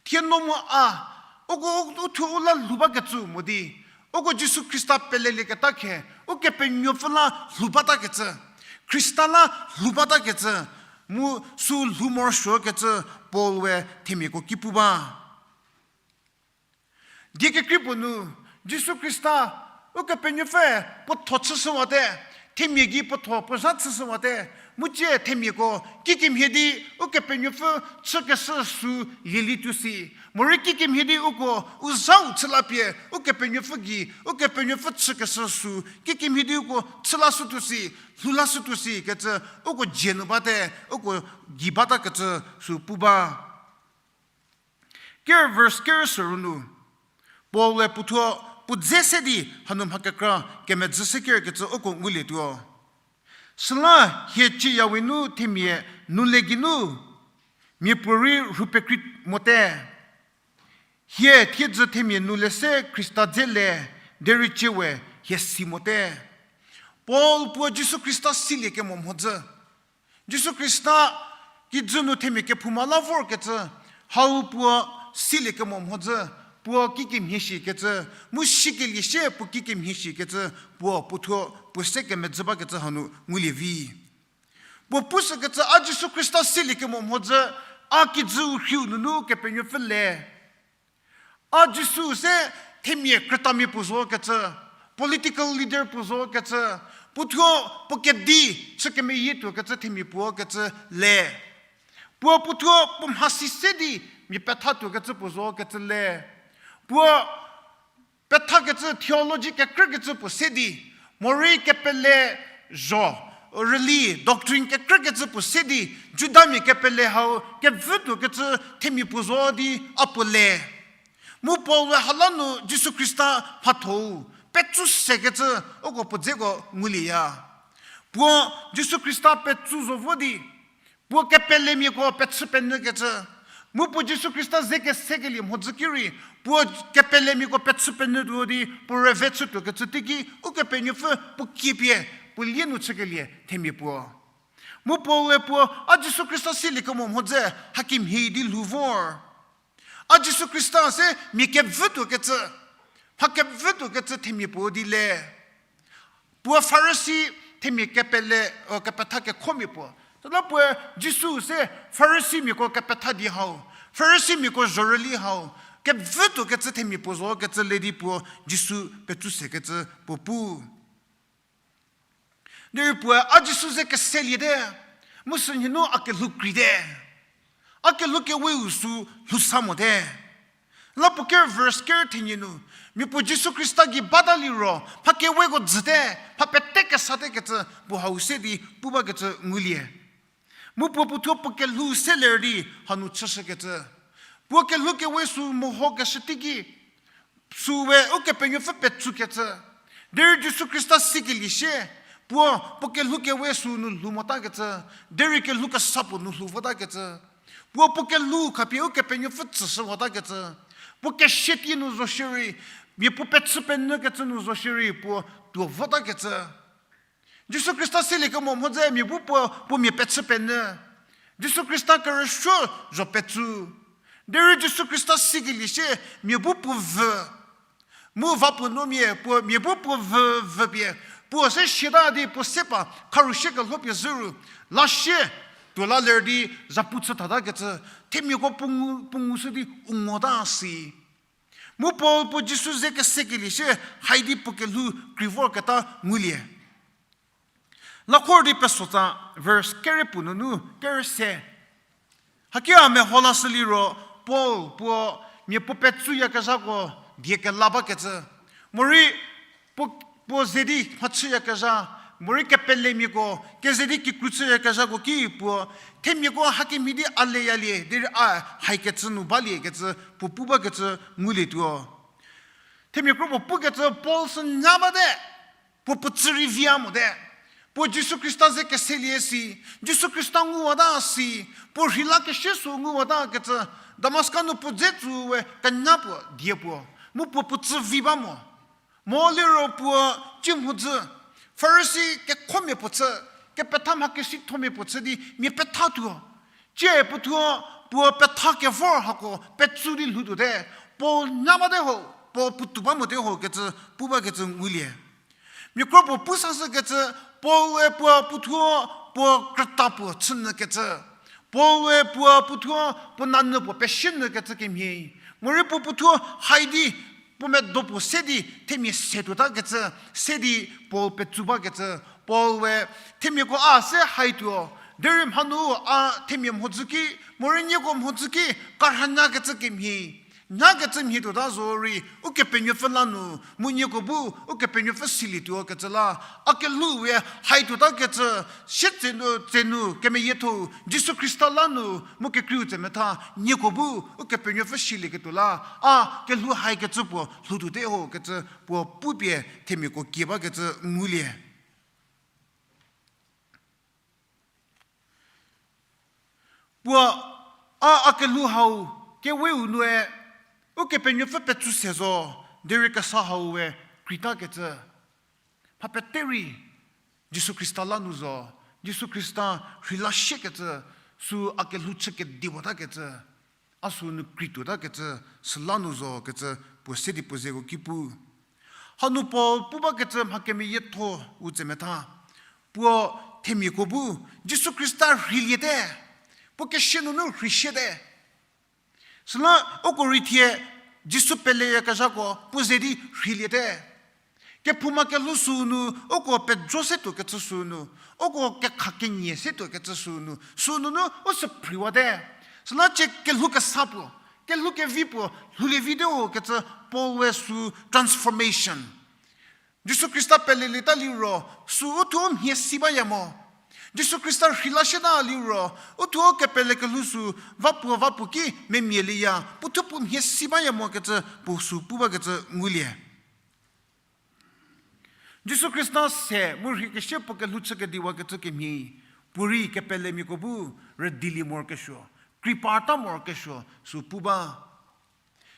Thie no mu a, uko uthuo u la lhou bakecü mo di, uko Jisu Khrista pelelieketa khe, Ukepenuopfü la lhou batakecü, Khrista la lhou batakecü, mu sü lhou morosuokecü Paul we themiako ki pu ba. Die kekrei puo nu, Jisu Khrista, Ukepenuopfü puo tho chüshüwate, themia gei puo tho puo zha chüshüwate, mu tsie themiako, kikemhie di, Ukepenuopfü chükeshü sü lielietuo si, morei kikemhie di uko, u zhau chü la pie, Ukepenuopfü gei, Ukepenuopfü chükeshü sü, kikemhie di uko chü lashütuo si, lhou lashütuo si kecü, uko dzie nu bate, uko gei batakecü sü pu ba. Ker verse ker sürü nu, Paul-e puothuo puo dze se di hanu mha kekra kemedzü se kerkecü uko ngulietuo. Süla hie cieyawe nu themia nu le geinu, miapuorei rhu pekrei mote. Hie thiedzü themia nu le se Khrista dze le, derei cie we hie si mote. Paul puo Jisu Khrista silie kemo mhodzü, Jisu Khrista kijü nu themia kephouma la vorkecü, hau puo silie kemo mhodzü, puo kikemhie shikecü, mu sikelie sie puo kikemhie shikecü, puo puothuo puo se kemedzü bakecü hanu ngulie vi. Puo pushükecü a Jisu Khrista silie kemo mhodzü, a kijüu rhiu nunu Kepenuopfü le. A Jisu se themia krütamia puo zokecü, political leader puo zokecü, puothuo puo kedi chü kemeyie tuokecü themia puo kecü le. Puo puothuo puo mhasi se di mia petha tuokecü puo zokecü le. Puo pethakecü theology kekrükecü puo se di, morei kepele zho, rüli, doctrine kekrükecü puo se di, Judamia kepele hau kevü tuokecü themia puo zo di a puo le. Mu Paul-e hala nu Jisu Khrista mhathou petsu sekecü uko puo dzeko ngulieya. Puo Jisu Khrista petsu zo vo di, puo kepelemiako pechü penyükecü, mu puo Jisu Khrista ze kesekelie mhodzü ki rei, puo kepelemiako pechü penyü tuo di puo rüve chü tuokecü teiki Ukepenuopfü puo kiepie puo lie nu chükelie themia puo. Mu Paul-e puo, a Jisu Khrista silie kemo mhodzü hakemhie di lhou vor. A Jisu Khrista se mia kevü tuokecü, mha kevü tuokecü themia puo di le. Puo Farisi themia kepele, o, kepetha kekhomia puo. Süla puoe Jisu se Farisimiako kepetha di hau, Farisimiako zhorüli hau, kevü tuokecü themia puo zokecü le di puo Jisu petsu sekecü puo pu. Derei puoe a Jisu ze keseliete, mu sünhie nu a kelhou kreite. A kelhou keweu sü lhou sa mote. La puo ker verse ker thenie nu, mia puo Jisu Khrista gei bata liro mha keweko jüte, mha pete kesate kecü puo hau se di pu bakecü ngulie. Mu puo puothuo puo kelhou seler di hanu chüshükecü. Puo kelhou kewe sü mehokeshü teiki, süu we Ukepenuopfü petsukecü. Derei Jisu Khrista sikelie sie, puo, puo kelhou kewe sü nu lhou motakecü. Derei kelhou kesa puo nu lhou votakecü. Puo puo kelhou khapie Ukepenuopfü tsüshü votakecü. Puo kesie tie nu zo shierei, mia puo pechü penyükecü nu zo shierei puo tuo votakecü. Jisu Khrista silie kemo mhodzü mia bu puo, puo mia pechü penyü. Jisu Khrista kerüsuo zho petsu. Derei Jisu Khrista sikelie sie mia bu puo vü. Mu va puo nuomia puo mia bu puo vü vüpie, puo se siata di puo se pa kharu sie kelhopie zhüru, la sie tuo la ler di zapu chü thatakecü, themiako puo ngu, puo ngushü di u ngota si. Mu Paul puo Jisu ze kesekelie sie, haidi puo kelhou krei vorketa ngulie. Lakhor di pesotsa verse kere puo nunu kere se. Hakia meho lashü liro Paul puo mia puo petsuyakezhako die kela bakecü. Morei puo, puo ze di mhachüyakezha, morei kepelemiako keze di kikru chüyakezhako ki puo, themiako hakemhie di a leyalie, derei a haikecü nu baliekecü puo pu bakecü ngulietuo. Themia kro puo pukecü Paul sü nya bate, puo puo tsü rei via mote. Puo Jisu Khrista ze keselie si, Jisu Khrista nguwata si, puo rheilakeshie sü nguwatakecü, Damaska nu puo dze tsu we kenya puo die puo, mu puo puo tsü vi ba mo. Mo liro puo ci mhodzü, Farisi kekhomia puo chü, kepetha mha kesithomia puo chü di mia pethatuo. Cie puothuo puo petha kevor hako petsu di lhoutuote, Paul nya bate ho, Paul puotou ba mote ho kecü pu bakecü ngulie. Mia kro puo pu sashükecü, Paul-e puo puothuo puo krüta puo chünyükecü. Paul-e puo puothuo puo nanyü puo peshinyükecü kemhie. Morei puo puothuo haidi puo medo puo se di themia se tuotakecü, se di Paul petsu bakecü. Paul we themiako a se haituo, derei mhanu a themia mhodzü ki, morei nieko mhodzü ki, karhanyakecü kemhie. Nyakecü mhie tuota zorei, Ukepenuopfü la nu, mu nieko bu, Ukepenuopfü silietuo kecü la, a kelhou we haituotakecü, sie tsenu, tsenu, kemeyiethou, Jisu Khrista la nu, mu kekreiu tsemetha, nieko bu, Ukepenuopfü silieketuo la, a kelhou haikecü puo lhoutuote ho kecü puo pupie themiako kie bakecü ngulie. Puo a, a kelhou hau, keweu nue, Ukepenuopfü petsu se zo, derei kesa hau we kreitakecü. Mha pete rei Jisu Khrista la nu zo, Jisu Khrista rheila shiekecü, sü a kelhou chü kediwatakecü, a sü nu krituotakecü, süla nu zo kecü puo se di puo zeko ki pu. Hanu Paul pu bakecü mha kemeyietho u tsemetha. Puo themiako bu, Jisu Khrista rheiliete, puo kesia nunu rheishiete. Süla uko rei thie Jisu peleyakezhako puo ze di rheiliete. Kephouma kelhou sü nu, uko pejo se tuokecü sü nu, uko kekha kenie se tuokecü sü nu, sü nunu u sü phriwate. Süla cie kelhou kesa puo, kelhou kevi puo, lhoulie vite ho kecü Paul we sü transformation. Jisu Khrista pelelieta liro, sü uthuo mhie si baya mo. Jisu Khrista rheila shieta liro, uthuo kepele kelhou sü, va puo va puo ki memia lieya, puo thuo puo mhie si baya mo kecü, puo sü pu bakecü ngulie. Jisu Khrista se mu rheikesie puo kelhou chü kediwakecü kemhie, puorei kepelemiako bu rüdilie morokesuo, kreiparta morokesuo, sü pu ba.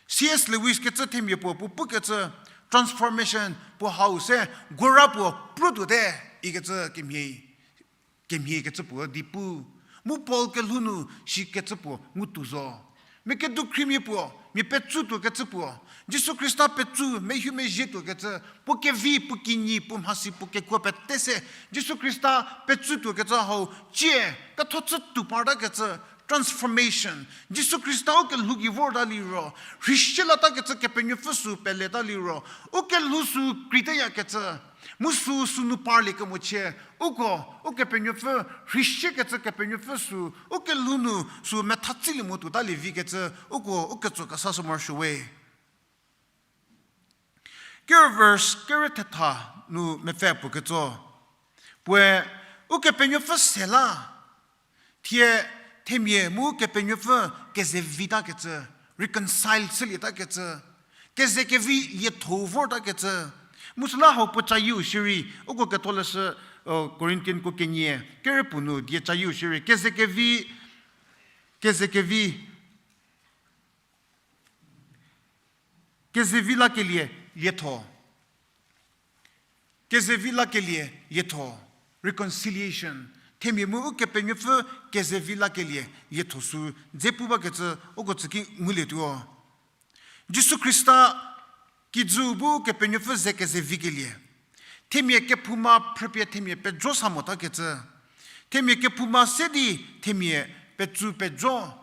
C S Lewis kecü themia puo puo pukecü transformation puo hau se gora puo prutuote ikecü kemhie, kemhie kecü puo di pu. Mu Paul kelhou nu shikecü puo ngutuo zo. Mia kedukhrimia puo, mia petsu tuokecü puo, Jisu Khrista petsu mehu mezhie tuokecü, puo kevi, puo kinyi, puo mhasi, puo kekuo pete se, Jisu Khrista petsu tuokecü hau, cie, ketho chü tou partakecü, transformation. Jisu Khrista u kelhou gei vorta liro, rheishie latakecü Kepenuopfü sü peleta liro, u kelhou sü kreiteyakecü, mu sü sü nu parlie kemochie, uko, Ukepenuopfü, rheishiekecü Kepenuopfü sü, u kelhou nu sü metha tsilie mo tuotalie vikecü, uko, u ketso kesa sü morosuo we. Ker verse, ker thetha nu mepfü puo ketso. Puoe, Ukepenuopfü se la, thie themia mu Kepenuopfü kezevitakecü, reconcile chülietakecü, kezekevi lietho vortakecü. Mu süla hau puo cayieu shierei, uko ketholeshü, Corinthian ko kenie, ker puo nu die cayieu shierei, kezekevi, kezekevi, kezevi lakelie, lietho. Kezevi lakelie, lietho. Reconciliation. Themia mu Ukepenuopfü kezevi lakelie, lietho sü dze pu bakecü uko tsüki ngulietuo. Jisu Khrista kijü bu Kepenuopfü ze kezevikelie. Themia kephouma phrüpie themia pejo sa motakecü. Themia kephouma se di themia petsu pejo.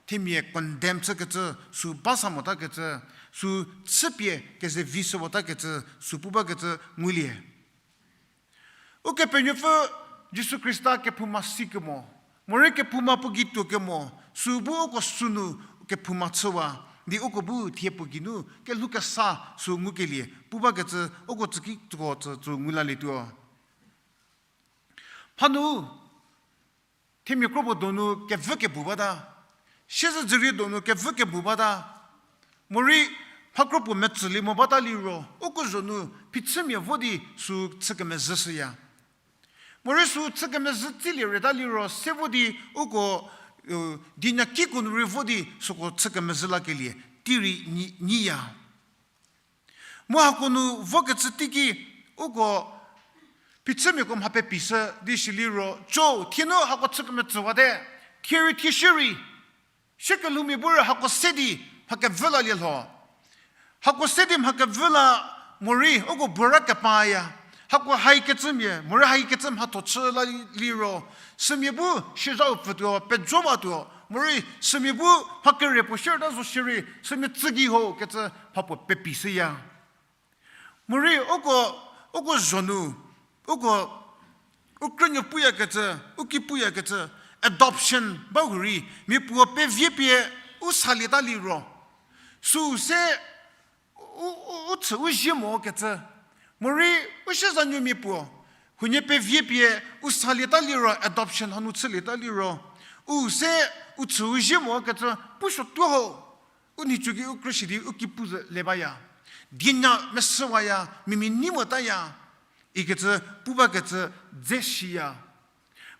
Themia condemn chükecü, sü ba sa motakecü, sü chüpie kezevi shüwatakecü, sü pu bakecü ngulie. Ukepenuopfü Jisu Khrista kephouma sikemo, morei kephouma puo gei tuokemo, sü bu uko sünu kephouma chüwa, di uko bu thie puo geinu kelhou kesa sü ngukelie pu bakecü uko tsüki tsüko tsü tsü ngulalietuo. Mhanu, themia kropuo donu kevü kebu bata, siezedzürie donu kevü kebu bata, morei mha kropuo metsülie mo bata liro, uko zho nu phichümia vo di sü chü kemezhüshüya. Morei sü chü kemezhü tsilie reta liro, se vo di uko, dinyakiko nu rei vo di süko chü kemezhü lakelie, tei rei nyiya. Mu hako nu vokecü teiki uko phichümiako mha pepishü di shiliro, co, thie nu hako chü kemetsüwate, thie rei thie shierei, shie kelhoumia bu rei hako se di mha kevü lalie lho. Hako se di mha kevü la morei uko bura kepaya. Hako haikecümia morei haikecü mhatho chü la liro, sümia bu shizhau pfütuo, pejowatuo, morei sümia bu mha kere puo shierta zo shierei, sümia tsü gei ho kecü mhapuo pepishüya. Morei uko, uko zho nu, uko, u krünuo puyakecü, u ki puyakecü, adoption ba hurei, mia puo pevie pie u salieta liro, süu se u, u, u chü u zie mokecü. Morei u siezanuomia puo, huonie pevie pie u salieta liro, adoption hanu chülieta liro, u se u chü u zie mokecü pusuotuo ho. U nhicu ki u krüshü di u ki pu zhü le baya. Dienya mesüwaya, mimia nei motaya, ikecü pu bakecü dze shiya.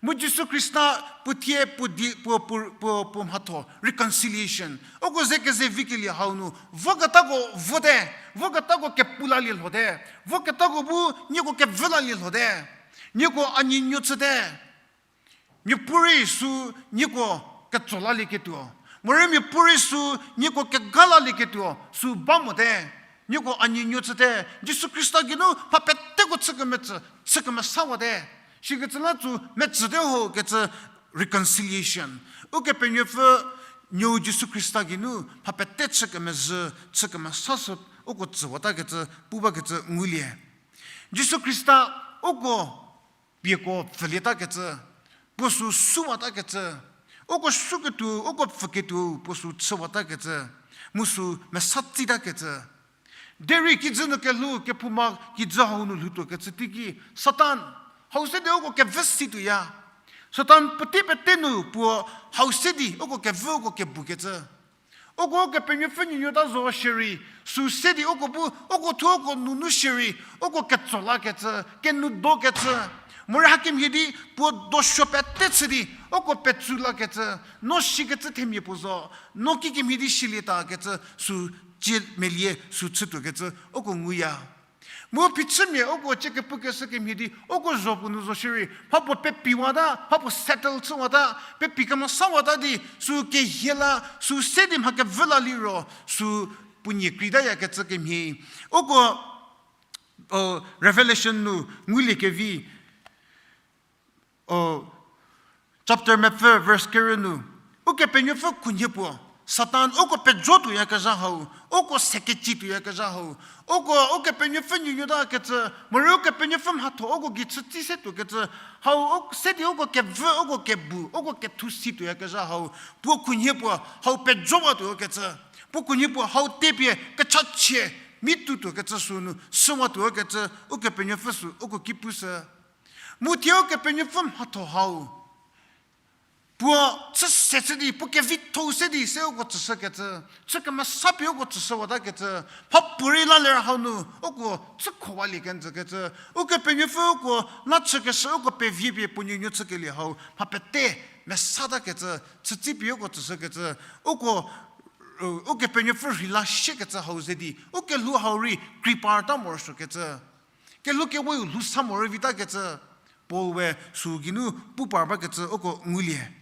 Mu Jisu Khrista puo thie puo di, puo, puo, puo, puo mhatho, reconciliation. Uko ze keze vikelie hau nu, voketako vote, voketako kepu lalie lhote, voketako bu nieko kevü lalie lhote, nieko a nuonuo chüte. Miapuorei sü nieko ketso lalieketuo. Morei miapuorei sü nieko kega lalieketuo, sü ba mote. Nieko a nuonuo chüte, Jisu Khrista geinu mha peteko chü kemetsü, chü kemesawate. Sikecü la tsü metsüte ho kecü reconciliation. Ukepenuopfü nuou Jisu Khrista geinu mha pete chü kemezhü, chü kemesashü uko tsüwatakecü, pu bakecü ngulie. Jisu Khrista uko pieko pfülietakecü, puo sü süwatakecü, uko süketuo, uko pfüketuo, puo sü chüwatakecü, mu sü mesa tsitakecü. Derei kijü nu kelhou, kephouma kijü hau nu lhoutuokecü teiki, Satan, hau se di uko kevü situoya. Satan puotei pete nu puo hau se di uko kevü uko kebukecü. Uko Ukepenuopfü nuonuo ta zo shierei, sü se di uko bu, uko thuo uko nunu shierei, uko ketso lakecü, kenou dokecü. Morei hakemhie di puo dosuo pete chü di, uko petsu lakecü, no shikecü themia puo zo, no kikemhie di shilietakecü, sü cie melie, sü chütuokecü, uko nguya. Mu phichümia uko cie kepukeshü kemhie di, uko zho puo nu zo shierei, mha puo pepiwata, mha puo settle chüwata, pepi kemesawata di, sü kehie la, sü se di mha kevü la liro, sü puo nie kreitayakecü kemhie. Uko, o, Revelation nu ngulie kevi, o, chapter mepfü verse kerü nu, Ukepenuopfü khunhie puo, Satan uko pejo tuoyakezha hau, uko sekeci tuoyakezha hau, uko Ukepenuopfü nuonuotakecü, morei Ukepenuopfü mhatho uko gei chütsi se tuokecü, hau u-, se di uko kevü, uko kebu, uko kethu si tuoyakezha hau, puo khunhie puo hau pejowatuokecü, puo khunhie puo hau tepie kechachie mi tutuokecü sünu süwatuokecü, Ukepenuopfü sü uko ki pushü. Mu thie Ukepenuopfü mhatho hau puo chü se chü di, puo kevitho se di se uko tsüshükecü, chü kemesapie uko tsüshüwatakecü, mhapuorei la ler hau nu uko chükhowalie kenjükecü, Ukepenuopfü uko la chükeshü uko pevi pie puo nuonuo chükelie hau mha pete mesatakecü, chütsipie uko tsüshükecü, uko, u, Ukepenuopfü rheila shiekecü hau ze di, ukelhou hau rei kreiparta morosuokecü. Kelhou keweu lhou sa morei vitakecü, Paul we sü geinu pu par bakecü uko ngulie.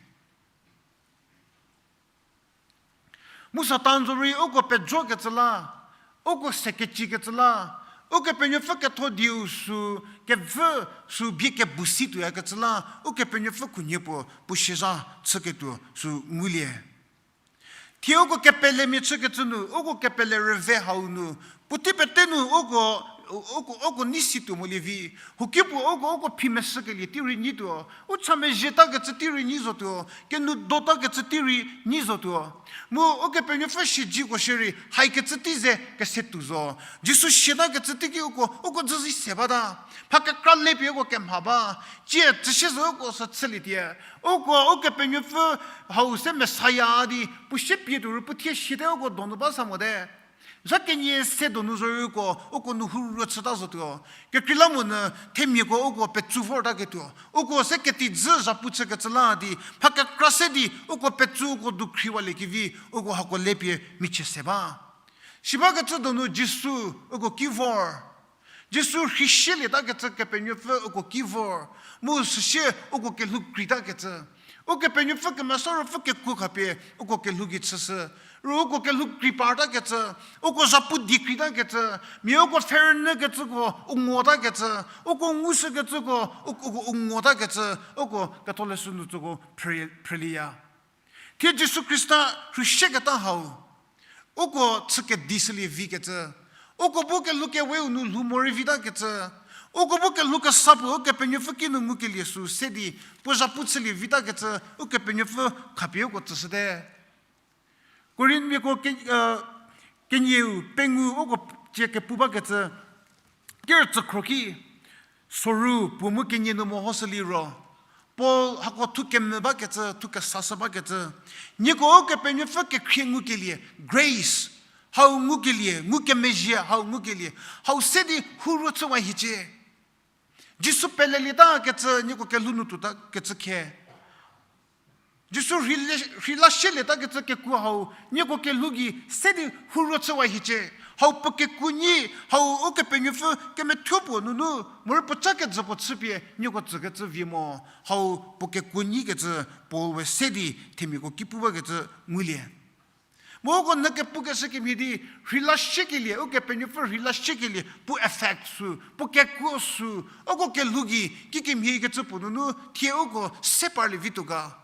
Mu Satan zorei uko pejokecü la, uko sekecikecü la, Ukepenuopfü ketho dieu sü kevü sü bie kebu si tuoyakecü la, Ukepenuopfü khunhie puo puo siezha chüketuo sü ngulie. Thie uko kepelemia chükecü nu, uko kepele rüve hau nu, puotei pete nu uko, uko, uko nei si tuo molie vi. Huoki puo uko, uko phi meshükelie tei rei nyi tuo. U cha mezhietakecü tei rei nyi zotuo. Kenou dotakecü tei rei nyi zotuo. Mu Ukepenuopfü siezeko shierei, haikecü tei ze kese tuo zo. Jisu sietakecü teiki uko, uko dzüzi se bata. Mha kekra lepie uko kemha ba. Tie tsüsie zo uko sü chülietie. Uko, Ukepenuopfü hau se Messiah di puo sie pie tuo ru puo thie siete uko donu ba sa mote. Zha kenie se donu zorei uko, uko nu hurü chüta zotuo. Kekreilamonyü themiako uko petsu vortaketuo. Uko se ketijü zhapu chükecü la di, mha kekra se di, uko petsu uko dukhriwaliekevi, uko hako lepie michie se ba. Sibakecü donu Jisu uko ki vor. Jisu rheiselieta kecü Kepenuopfü uko ki vor, mu süsie uko kelhou kreitakecü. Ukepenuopfü Kemesa Ruopfü kekuo khapie uko kelhou gei chüshü. Ru uko kelhou kreipartakecü, uko zhapu di kreitakecü, mia uko pfherünyükecüko u ngotakecü, uko ngushükecüko u, u, u ngotakecü, uko ketholeshü nu tsüko phre-, phrelieya. Thie Jisu Khrista rheisieketa hau, uko chü kedi shülie vikecü, uko bu kelhou keweu nu lhou morei vitakecü, uko bu kelhou kesa puo Ukepenuopfü kinu ngukelie sü se di, puo zhapu chülie vitakecü, Ukepenuopfü khapie uko tsüshüte. Korinthmiako ke-, e, kenieu pengou uko tie kepu bakecü, ker tsükhro ki, soru puo mu kenie nu mehoshü liro, Paul hako thu kemvü bakecü, thu kesashü bakecü, nieko Ukepenuopfü kekhrie ngukelie, grace, hau ngukelie, ngukemezhie hau ngukelie, hau se di hurü chüwa hiecie. Jisu pelelietakecü nieko kelhou nu tuotakecü khe. Jisu rhei le-, rheilashülietakecü kekuo hau, nieko kelhou gei se di huruo chüwa hiecie. Hau puo kekuo nyi, hau Ukepenuopfü kemethuo puo nunu, morei puo ca kejü puo chüpie nieko tsükecü vie mo. Hau puo kekuo nyikecü Paul we se di themiako ki pu bakecü ngulie. Mu uko nyü kepukeshü kemhie di, rheilashükelie, Ukepenuopfü rheilashükelie, puo effect sü, puo kekuo sü, uko kelhou gei kikemhie kecü puo nunu thie uko se parlie vituo ga.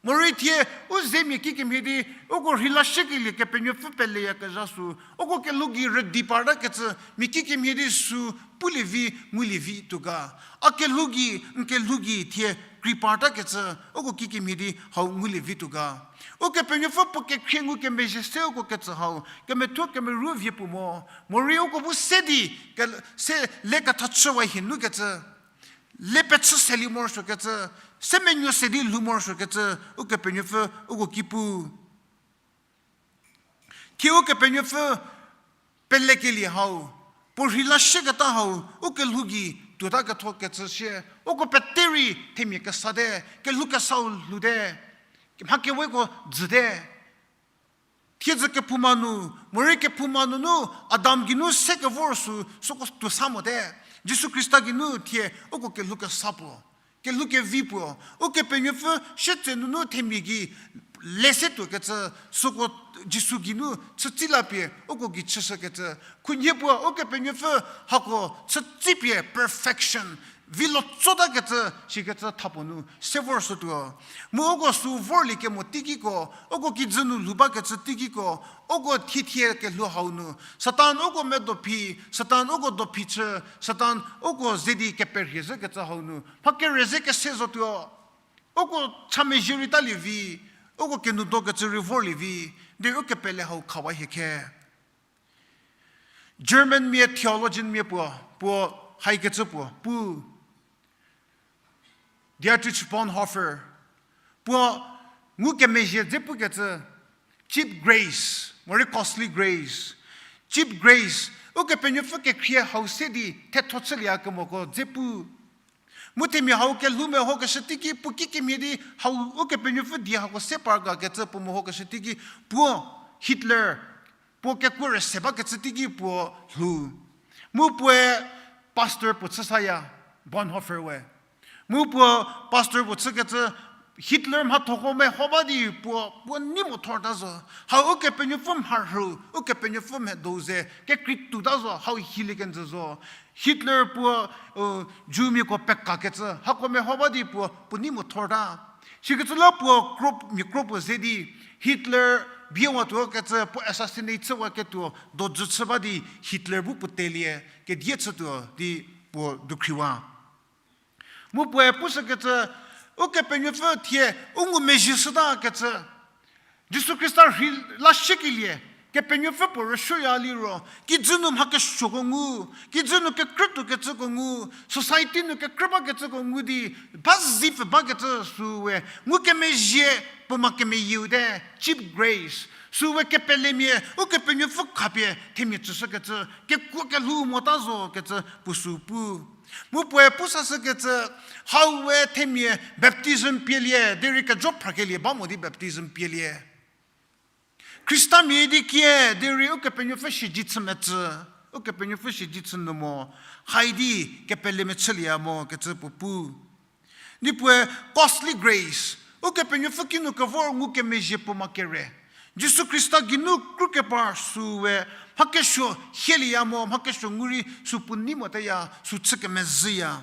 Morei thie u zemia kikemhie di, uko rheilashükelie Kepenuopfü peleyakezha sü, uko kelhou gei rüdi partakecü mia kikemhie di sü pulie vi, ngulie vituo ga. A kelhou gei, n kelhou gei thie krei partakecü, uko kikemhie di hau ngulie vituo ga. Ukepenuopfü puo kekhrie ngukemezhie se uko ketsü hau, kemethuo kemerü vie puo mo, morei uko bu se di, ke-, se le ketha chüwa hie nukecü, le pechü selie morosuokecü, se menuo se di lhou morosuokecü, Ukepenuopfü uko ki pu. Thie Ukepenuopfü pelekelie hau, puo rheilashüketa hau, u kelhou gei tuota kethokecü sie, uko pete rei themia kesate, kelhou kesau lhoute, mha keweko dzüte. Thiedzü kephouma nu, morei kephouma nunu, Adam geinu se kevor sü, süko tuo sa mote. Jisu Khrista geinu thie uko kelhou kesa puo, kelhou kevi puo, Ukepenuopfü sietse nunu themia gei le se tuokecü, süko Jisu geinu chütsi lapie uko gei chüshükecü. Khunhie puo Ukepenuopfü hako chütsipie perfection, vilo tsotakecü, sikecü thapuo nu se vor shütuo. Mu uko sü vorlie kemo teikiko, uko kijü nu lhou bakecü teikiko, uko thiethie kelhou hau nu, Satan uko medo phi, Satan uko do phi chü, Satan uko ze di keperhie zhükecü hau nu mha kere ze kese zotuo. Uko cha mezhie rei talie vi, uko kenoudokecü rei vorlie vi, derei ukepele hau khawa hie khe. German mia theologian mia puo, puo haikecü puo pu, Dietrich Bonhoeffer, puo ngukemezhie dze pukecü, cheap grace, morei costly grace. Cheap grace, Ukepenuopfü kekhrie hau se di thetho chüliekemoko dze pu. Mu themia hau kelhou mehokeshü teiki puo kikemhie di hau Ukepenuopfü die hako se par gakecü puo mehokeshü teiki puo Hitler, puo kekuo rüse bakecü teiki puo lhou. Mu puoe pastor puo chü saya, Bonhoeffer we. Mu puo pastor puo chükecü, Hitler mhathoko meho ba di puo, puo nei mo thorta zo. Hau Ukepenuopfü mharhü, Ukepenuopfü mhadou ze kekrei tuota zo, hau hilie kenjü zo. Hitler puo, u, Jewmiako pekakecü hako meho ba di puo, puo nei mo thorta. Sikecü la puo kro, mia kro puo ze di Hitler biewatuokecü, puo assassinate chüwaketuo dojü chü ba di Hitler bu puo telie, kedie chütuo di puo dukhriwa. Mu puoe pushükecü, Ukepenuopfü thie u ngumezhie shütakecü, Jisu Khrista rheilashükelie, Kepenuopfü puo rüsuoya liro, kijü nu mha kesuoko ngu, kijü nu kekrütuokecüko ngu, society nu kekrü bakecüko ngu di, ba zi pfü bakecü süwe, ngukemezhie puo ma kemeyieu te, cheap grace, süwe kepelemia, Ukepenuopfü khapie themia tsüshükecü, kekuo kelhou mota zokecü puo sü pu. Mu puoe pusashükecü, hau we themia baptism pielie, derei kejo phrakelie ba mo di baptism pielie. Khristamia di kie, derei Ukepenuopfü siedze chü metsü, Ukepenuopfü siedze chü nu mo, haidi kepele mechülieya mo kecü puo pu. Di puoe costly grace, Ukepenuopfü kinu kevor ngukemezhie puo ma kere. Jisu Khrista geinu krukepar süwe, mha kesuo hielieya mo, mha kesuo ngu rei sü puo nei moteya, sü chü kemezhüya.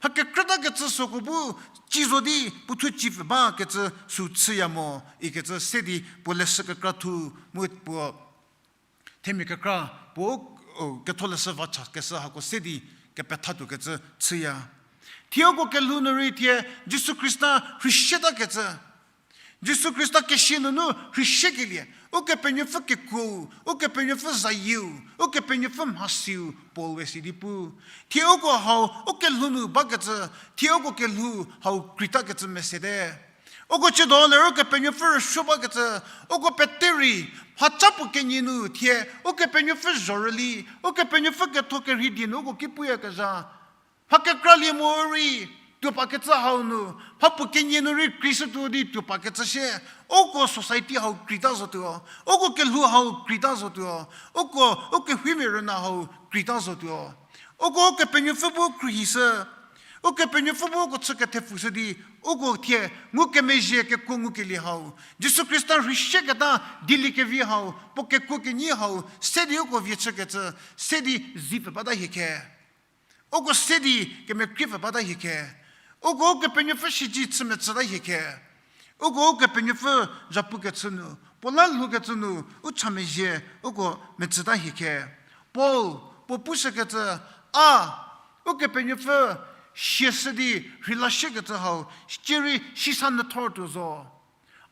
Mha kekrütakecü süko bu, ci zo di, puothuo ci pfü bakecü sü chüya mo, ikecü se di puo leshü kekra thu, mu puo themia kekra, puo, o, ketholeshü va chakeshü hako se di kepethatuokecü chüya. Thie uko kelhou nu rei thie, Jisu Khrista rheisietakecü, Jisu Khrista kesia nunu rheisiekelie, Ukepenuopfü kekuou, Ukepenuopfü zayieu, Ukepenuopfü mhasiu, Paul we si di pu. Thie uko hau, u kelhou nu bakecü, thie uko kelhou hau kreitakecü mesete. Uko chüdo ler Ukepenuopfü rüsuo bakecü, uko pete rei, mhaca puo kenie nu thie, Ukepenuopfü zhorüli, Ukepenuopfü ketho kerhei die nu uko ki puyakezha. Mha kekralie mo rei tuopakecü hau nu, mha puo kenie nu rei krishütuo di tuopakecü shie, uko society hau krita zotuo, uko kelhou hau krita zotuo, uko, ukehumia rüna hau krita zotuo. Uko Ukepenuopfü bu khruohishü, Ukepenuopfü bu uko chü kethepfushü di, uko thie ngukemezhie kekuo ngukelie hau, Jisu Khrista rheishüketa dieliekevi hau, puo kekuo kenyi hau se di uko vie chükecü, se di zi pfü bata hie khe. Uko se di kemekhrie pfü bata hie khe. Uko Ukepenuopfü shiji chü metsüta hie khe. Uko Ukepenuopfü zhapukecü nu, puo la lhoukecü nu, u cha mezhie, uko metsüta hie khe. Paul, puo pushükecü, a, Ukepenuopfü siashü di rheilashükecü hau, cierei sisa nyü thortuo zo.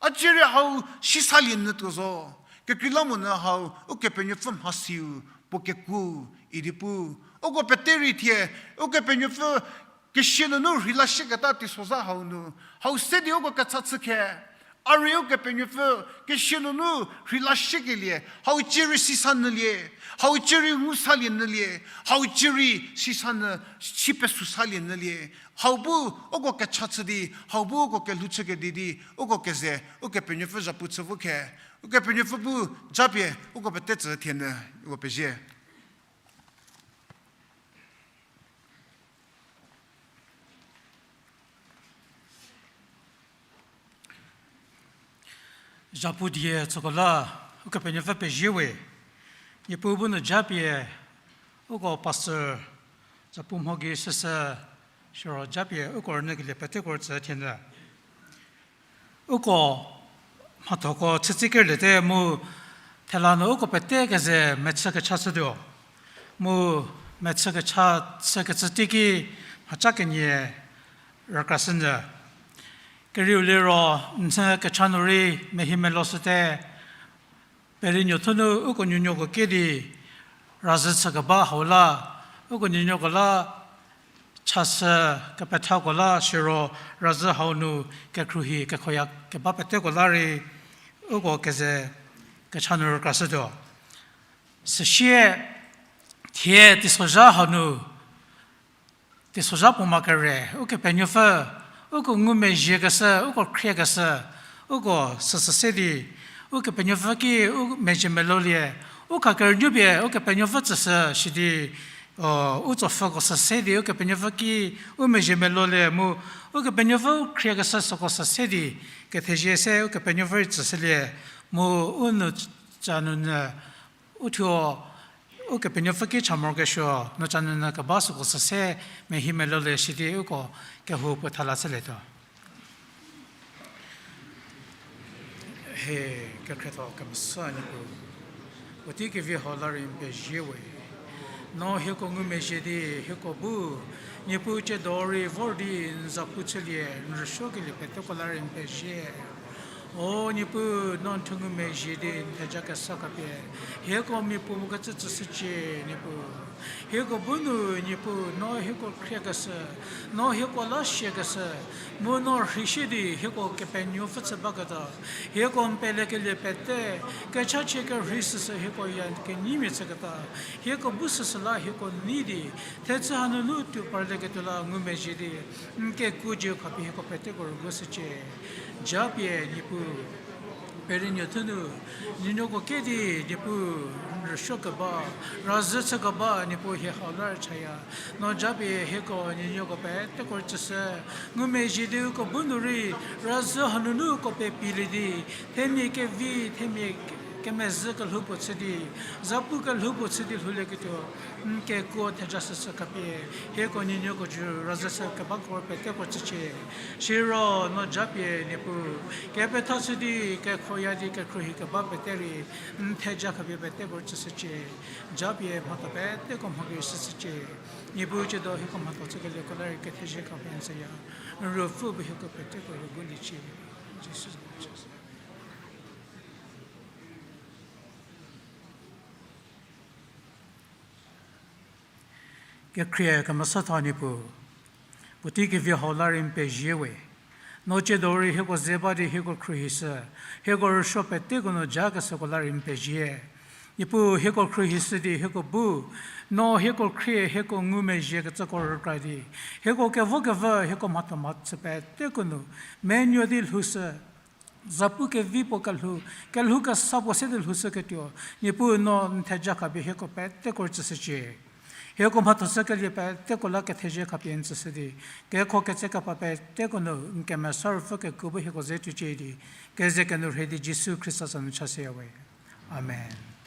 A cierei hau sisalie nyütuo zo. Kekreilamonyü hau Ukepenuopfü mhasiu, puo kekuo, idi pu. Uko pete rei thie, Ukepenuopfü kesia nunu rheilashüketa teisozha hau nu, hau se di uko kecha chü khe. A rei Ukepenuopfü kesia nunu rheilashükelie, hau cierei sisa nyülie, hau cierei ngu salie nyülie, hau cierei sisa nyü, si pesu salie nyülie. Hau bu uko kecha chü di, hau bu uko kelhou chükedi di, uko keze, Ukepenuopfü zhapu chü vo khe, Ukepenuopfü bu japie uko pete tsü thie nyü, uko pezie. Zhapu die tsüko la, Ukepenuopfü pezie we. Niepuu bu nu japie, uko pastor, zhapu mho gei süsü, siro japie uko rünyükelie peteko tsü thie nyü. Uko mhathoko chütsi kerliete mu thela nu uko pete keze mechü kecha chütuo. Mu mechü kecha chükecü teiki mhaca kenie rükrashünyü. Kerieu liro, nhü kecha nu rei mehi meloshüte, Perienuothu nu uko nuonuoko ke di razhü chükeba hau la, uko nuonuoko la chashü kepethako la siro razhü hau nu kekhruohi kekhoya keba peteko la rei uko keze kecha nu rükrashütuo. Süsie thie teisozha hau nu teisozha puo ma kere, Ukepenuopfü, uko ngumezhiekeshü, uko khriekeshü, uko süsü se di, Ukepenuopfü ki u mezhie melolie, u khakerünuo pie Ukepenuopfü tsüshü sidi, u tsopfhüko sü se di, Ukepenuopfü ki u mezhie melolie mu, Ukepenuopfü u khriekeshü süko sü se di, kethezie se Ukepenuopfü rei tsüshülie, mu u nou ca nunyü, u thuo, Ukepenuopfü ki cha morokesuo, nou ca nunyü keba süko sü se mehi melolie sidi uko kehou puo thala chülietuo. He, kekhrietho kemesa Niepuu, puotei kevi hau la rei n pezie we. No hieko ngumezhie di hieko bu, Niepuu ciedo rei vor di n zapu chülie, n rüsuokelie peteko la rei n pezie. O Niepuu, no n thuo ngumezhie di n theja kesa khapie hieko mia puo mokecü tsüshücie, Niepuu. Hieko bu nu, Niepuu, no hieko khriekeshü, no hieko la siakeshü, mu no rheishü di hieko Kepenuopfü chü baketa, hieko n pelekelie pete, kechachie kerhei süsü hieko ya kenyimia chüketa, hieko bu süsü la hieko nei di, thechü hanunu tuo parlieketuo la ngumezhie di, n kekuo dzie khapie hieko peteko rüguoshücie. Japie Niepuu, Perienuothu nu, nuonuoko ke di Niepuu, n rüsuokeba, razhü chükeba Niepuu hie hau la rei chaya. No japie hieko nuonuoko peteko rei tsüshü, ngumezhie di uko bu nu rei, razhü hanunu uko pepilie di, themia kevi, themia kemezhü kelhou puo chü di, zapu kelhou puo chü di lhoulieketuo, n kekuo theja süsü khapie, hieko nuonuoko jü razhü chü kebako peteko tsücie. Siro no japie Niepuu, kepetha chü di, kekhoya di, kekhruohi keba pete rei, n theja khapie peteko tsüshücie. Japie mhatho peteko mha gei süshücie. Niepuu ciedo hieko mhatho chükelieko la rei kethezie khapie n tsüya. N Ruopfü bu hieko peteko rüguoliecie. Jisu. Kekhrie kemesatho Niepuu, puotei kevi hau la rei n pezie we. No ciedo rei hieko ze ba di hieko khruohishü, hieko rüsuo peteko nu jakeshüko la rei n pezie. Niepuu hieko khruohishü di hieko bu, no hieko khrie hieko ngumezhiekecüko rükra di, hieko kevokevü hieko mhatho mhachü peteko nu, menuo di lhoushü, zapu kevi puo kelhou, kelhou kesa puo se di lhoushüketuo, Niepuu no n theja khapie hieko peteko rütsüshücie. Hieko mhatho shükelie peteko la kethezie khapie n tsüshü di, kekho ketse kepa peteko nu n kemesa ruopfü kekuo bu hieko ze tuocie di, keze kenu rhei di Jisu Khrista za nu chashüyawe. Amen.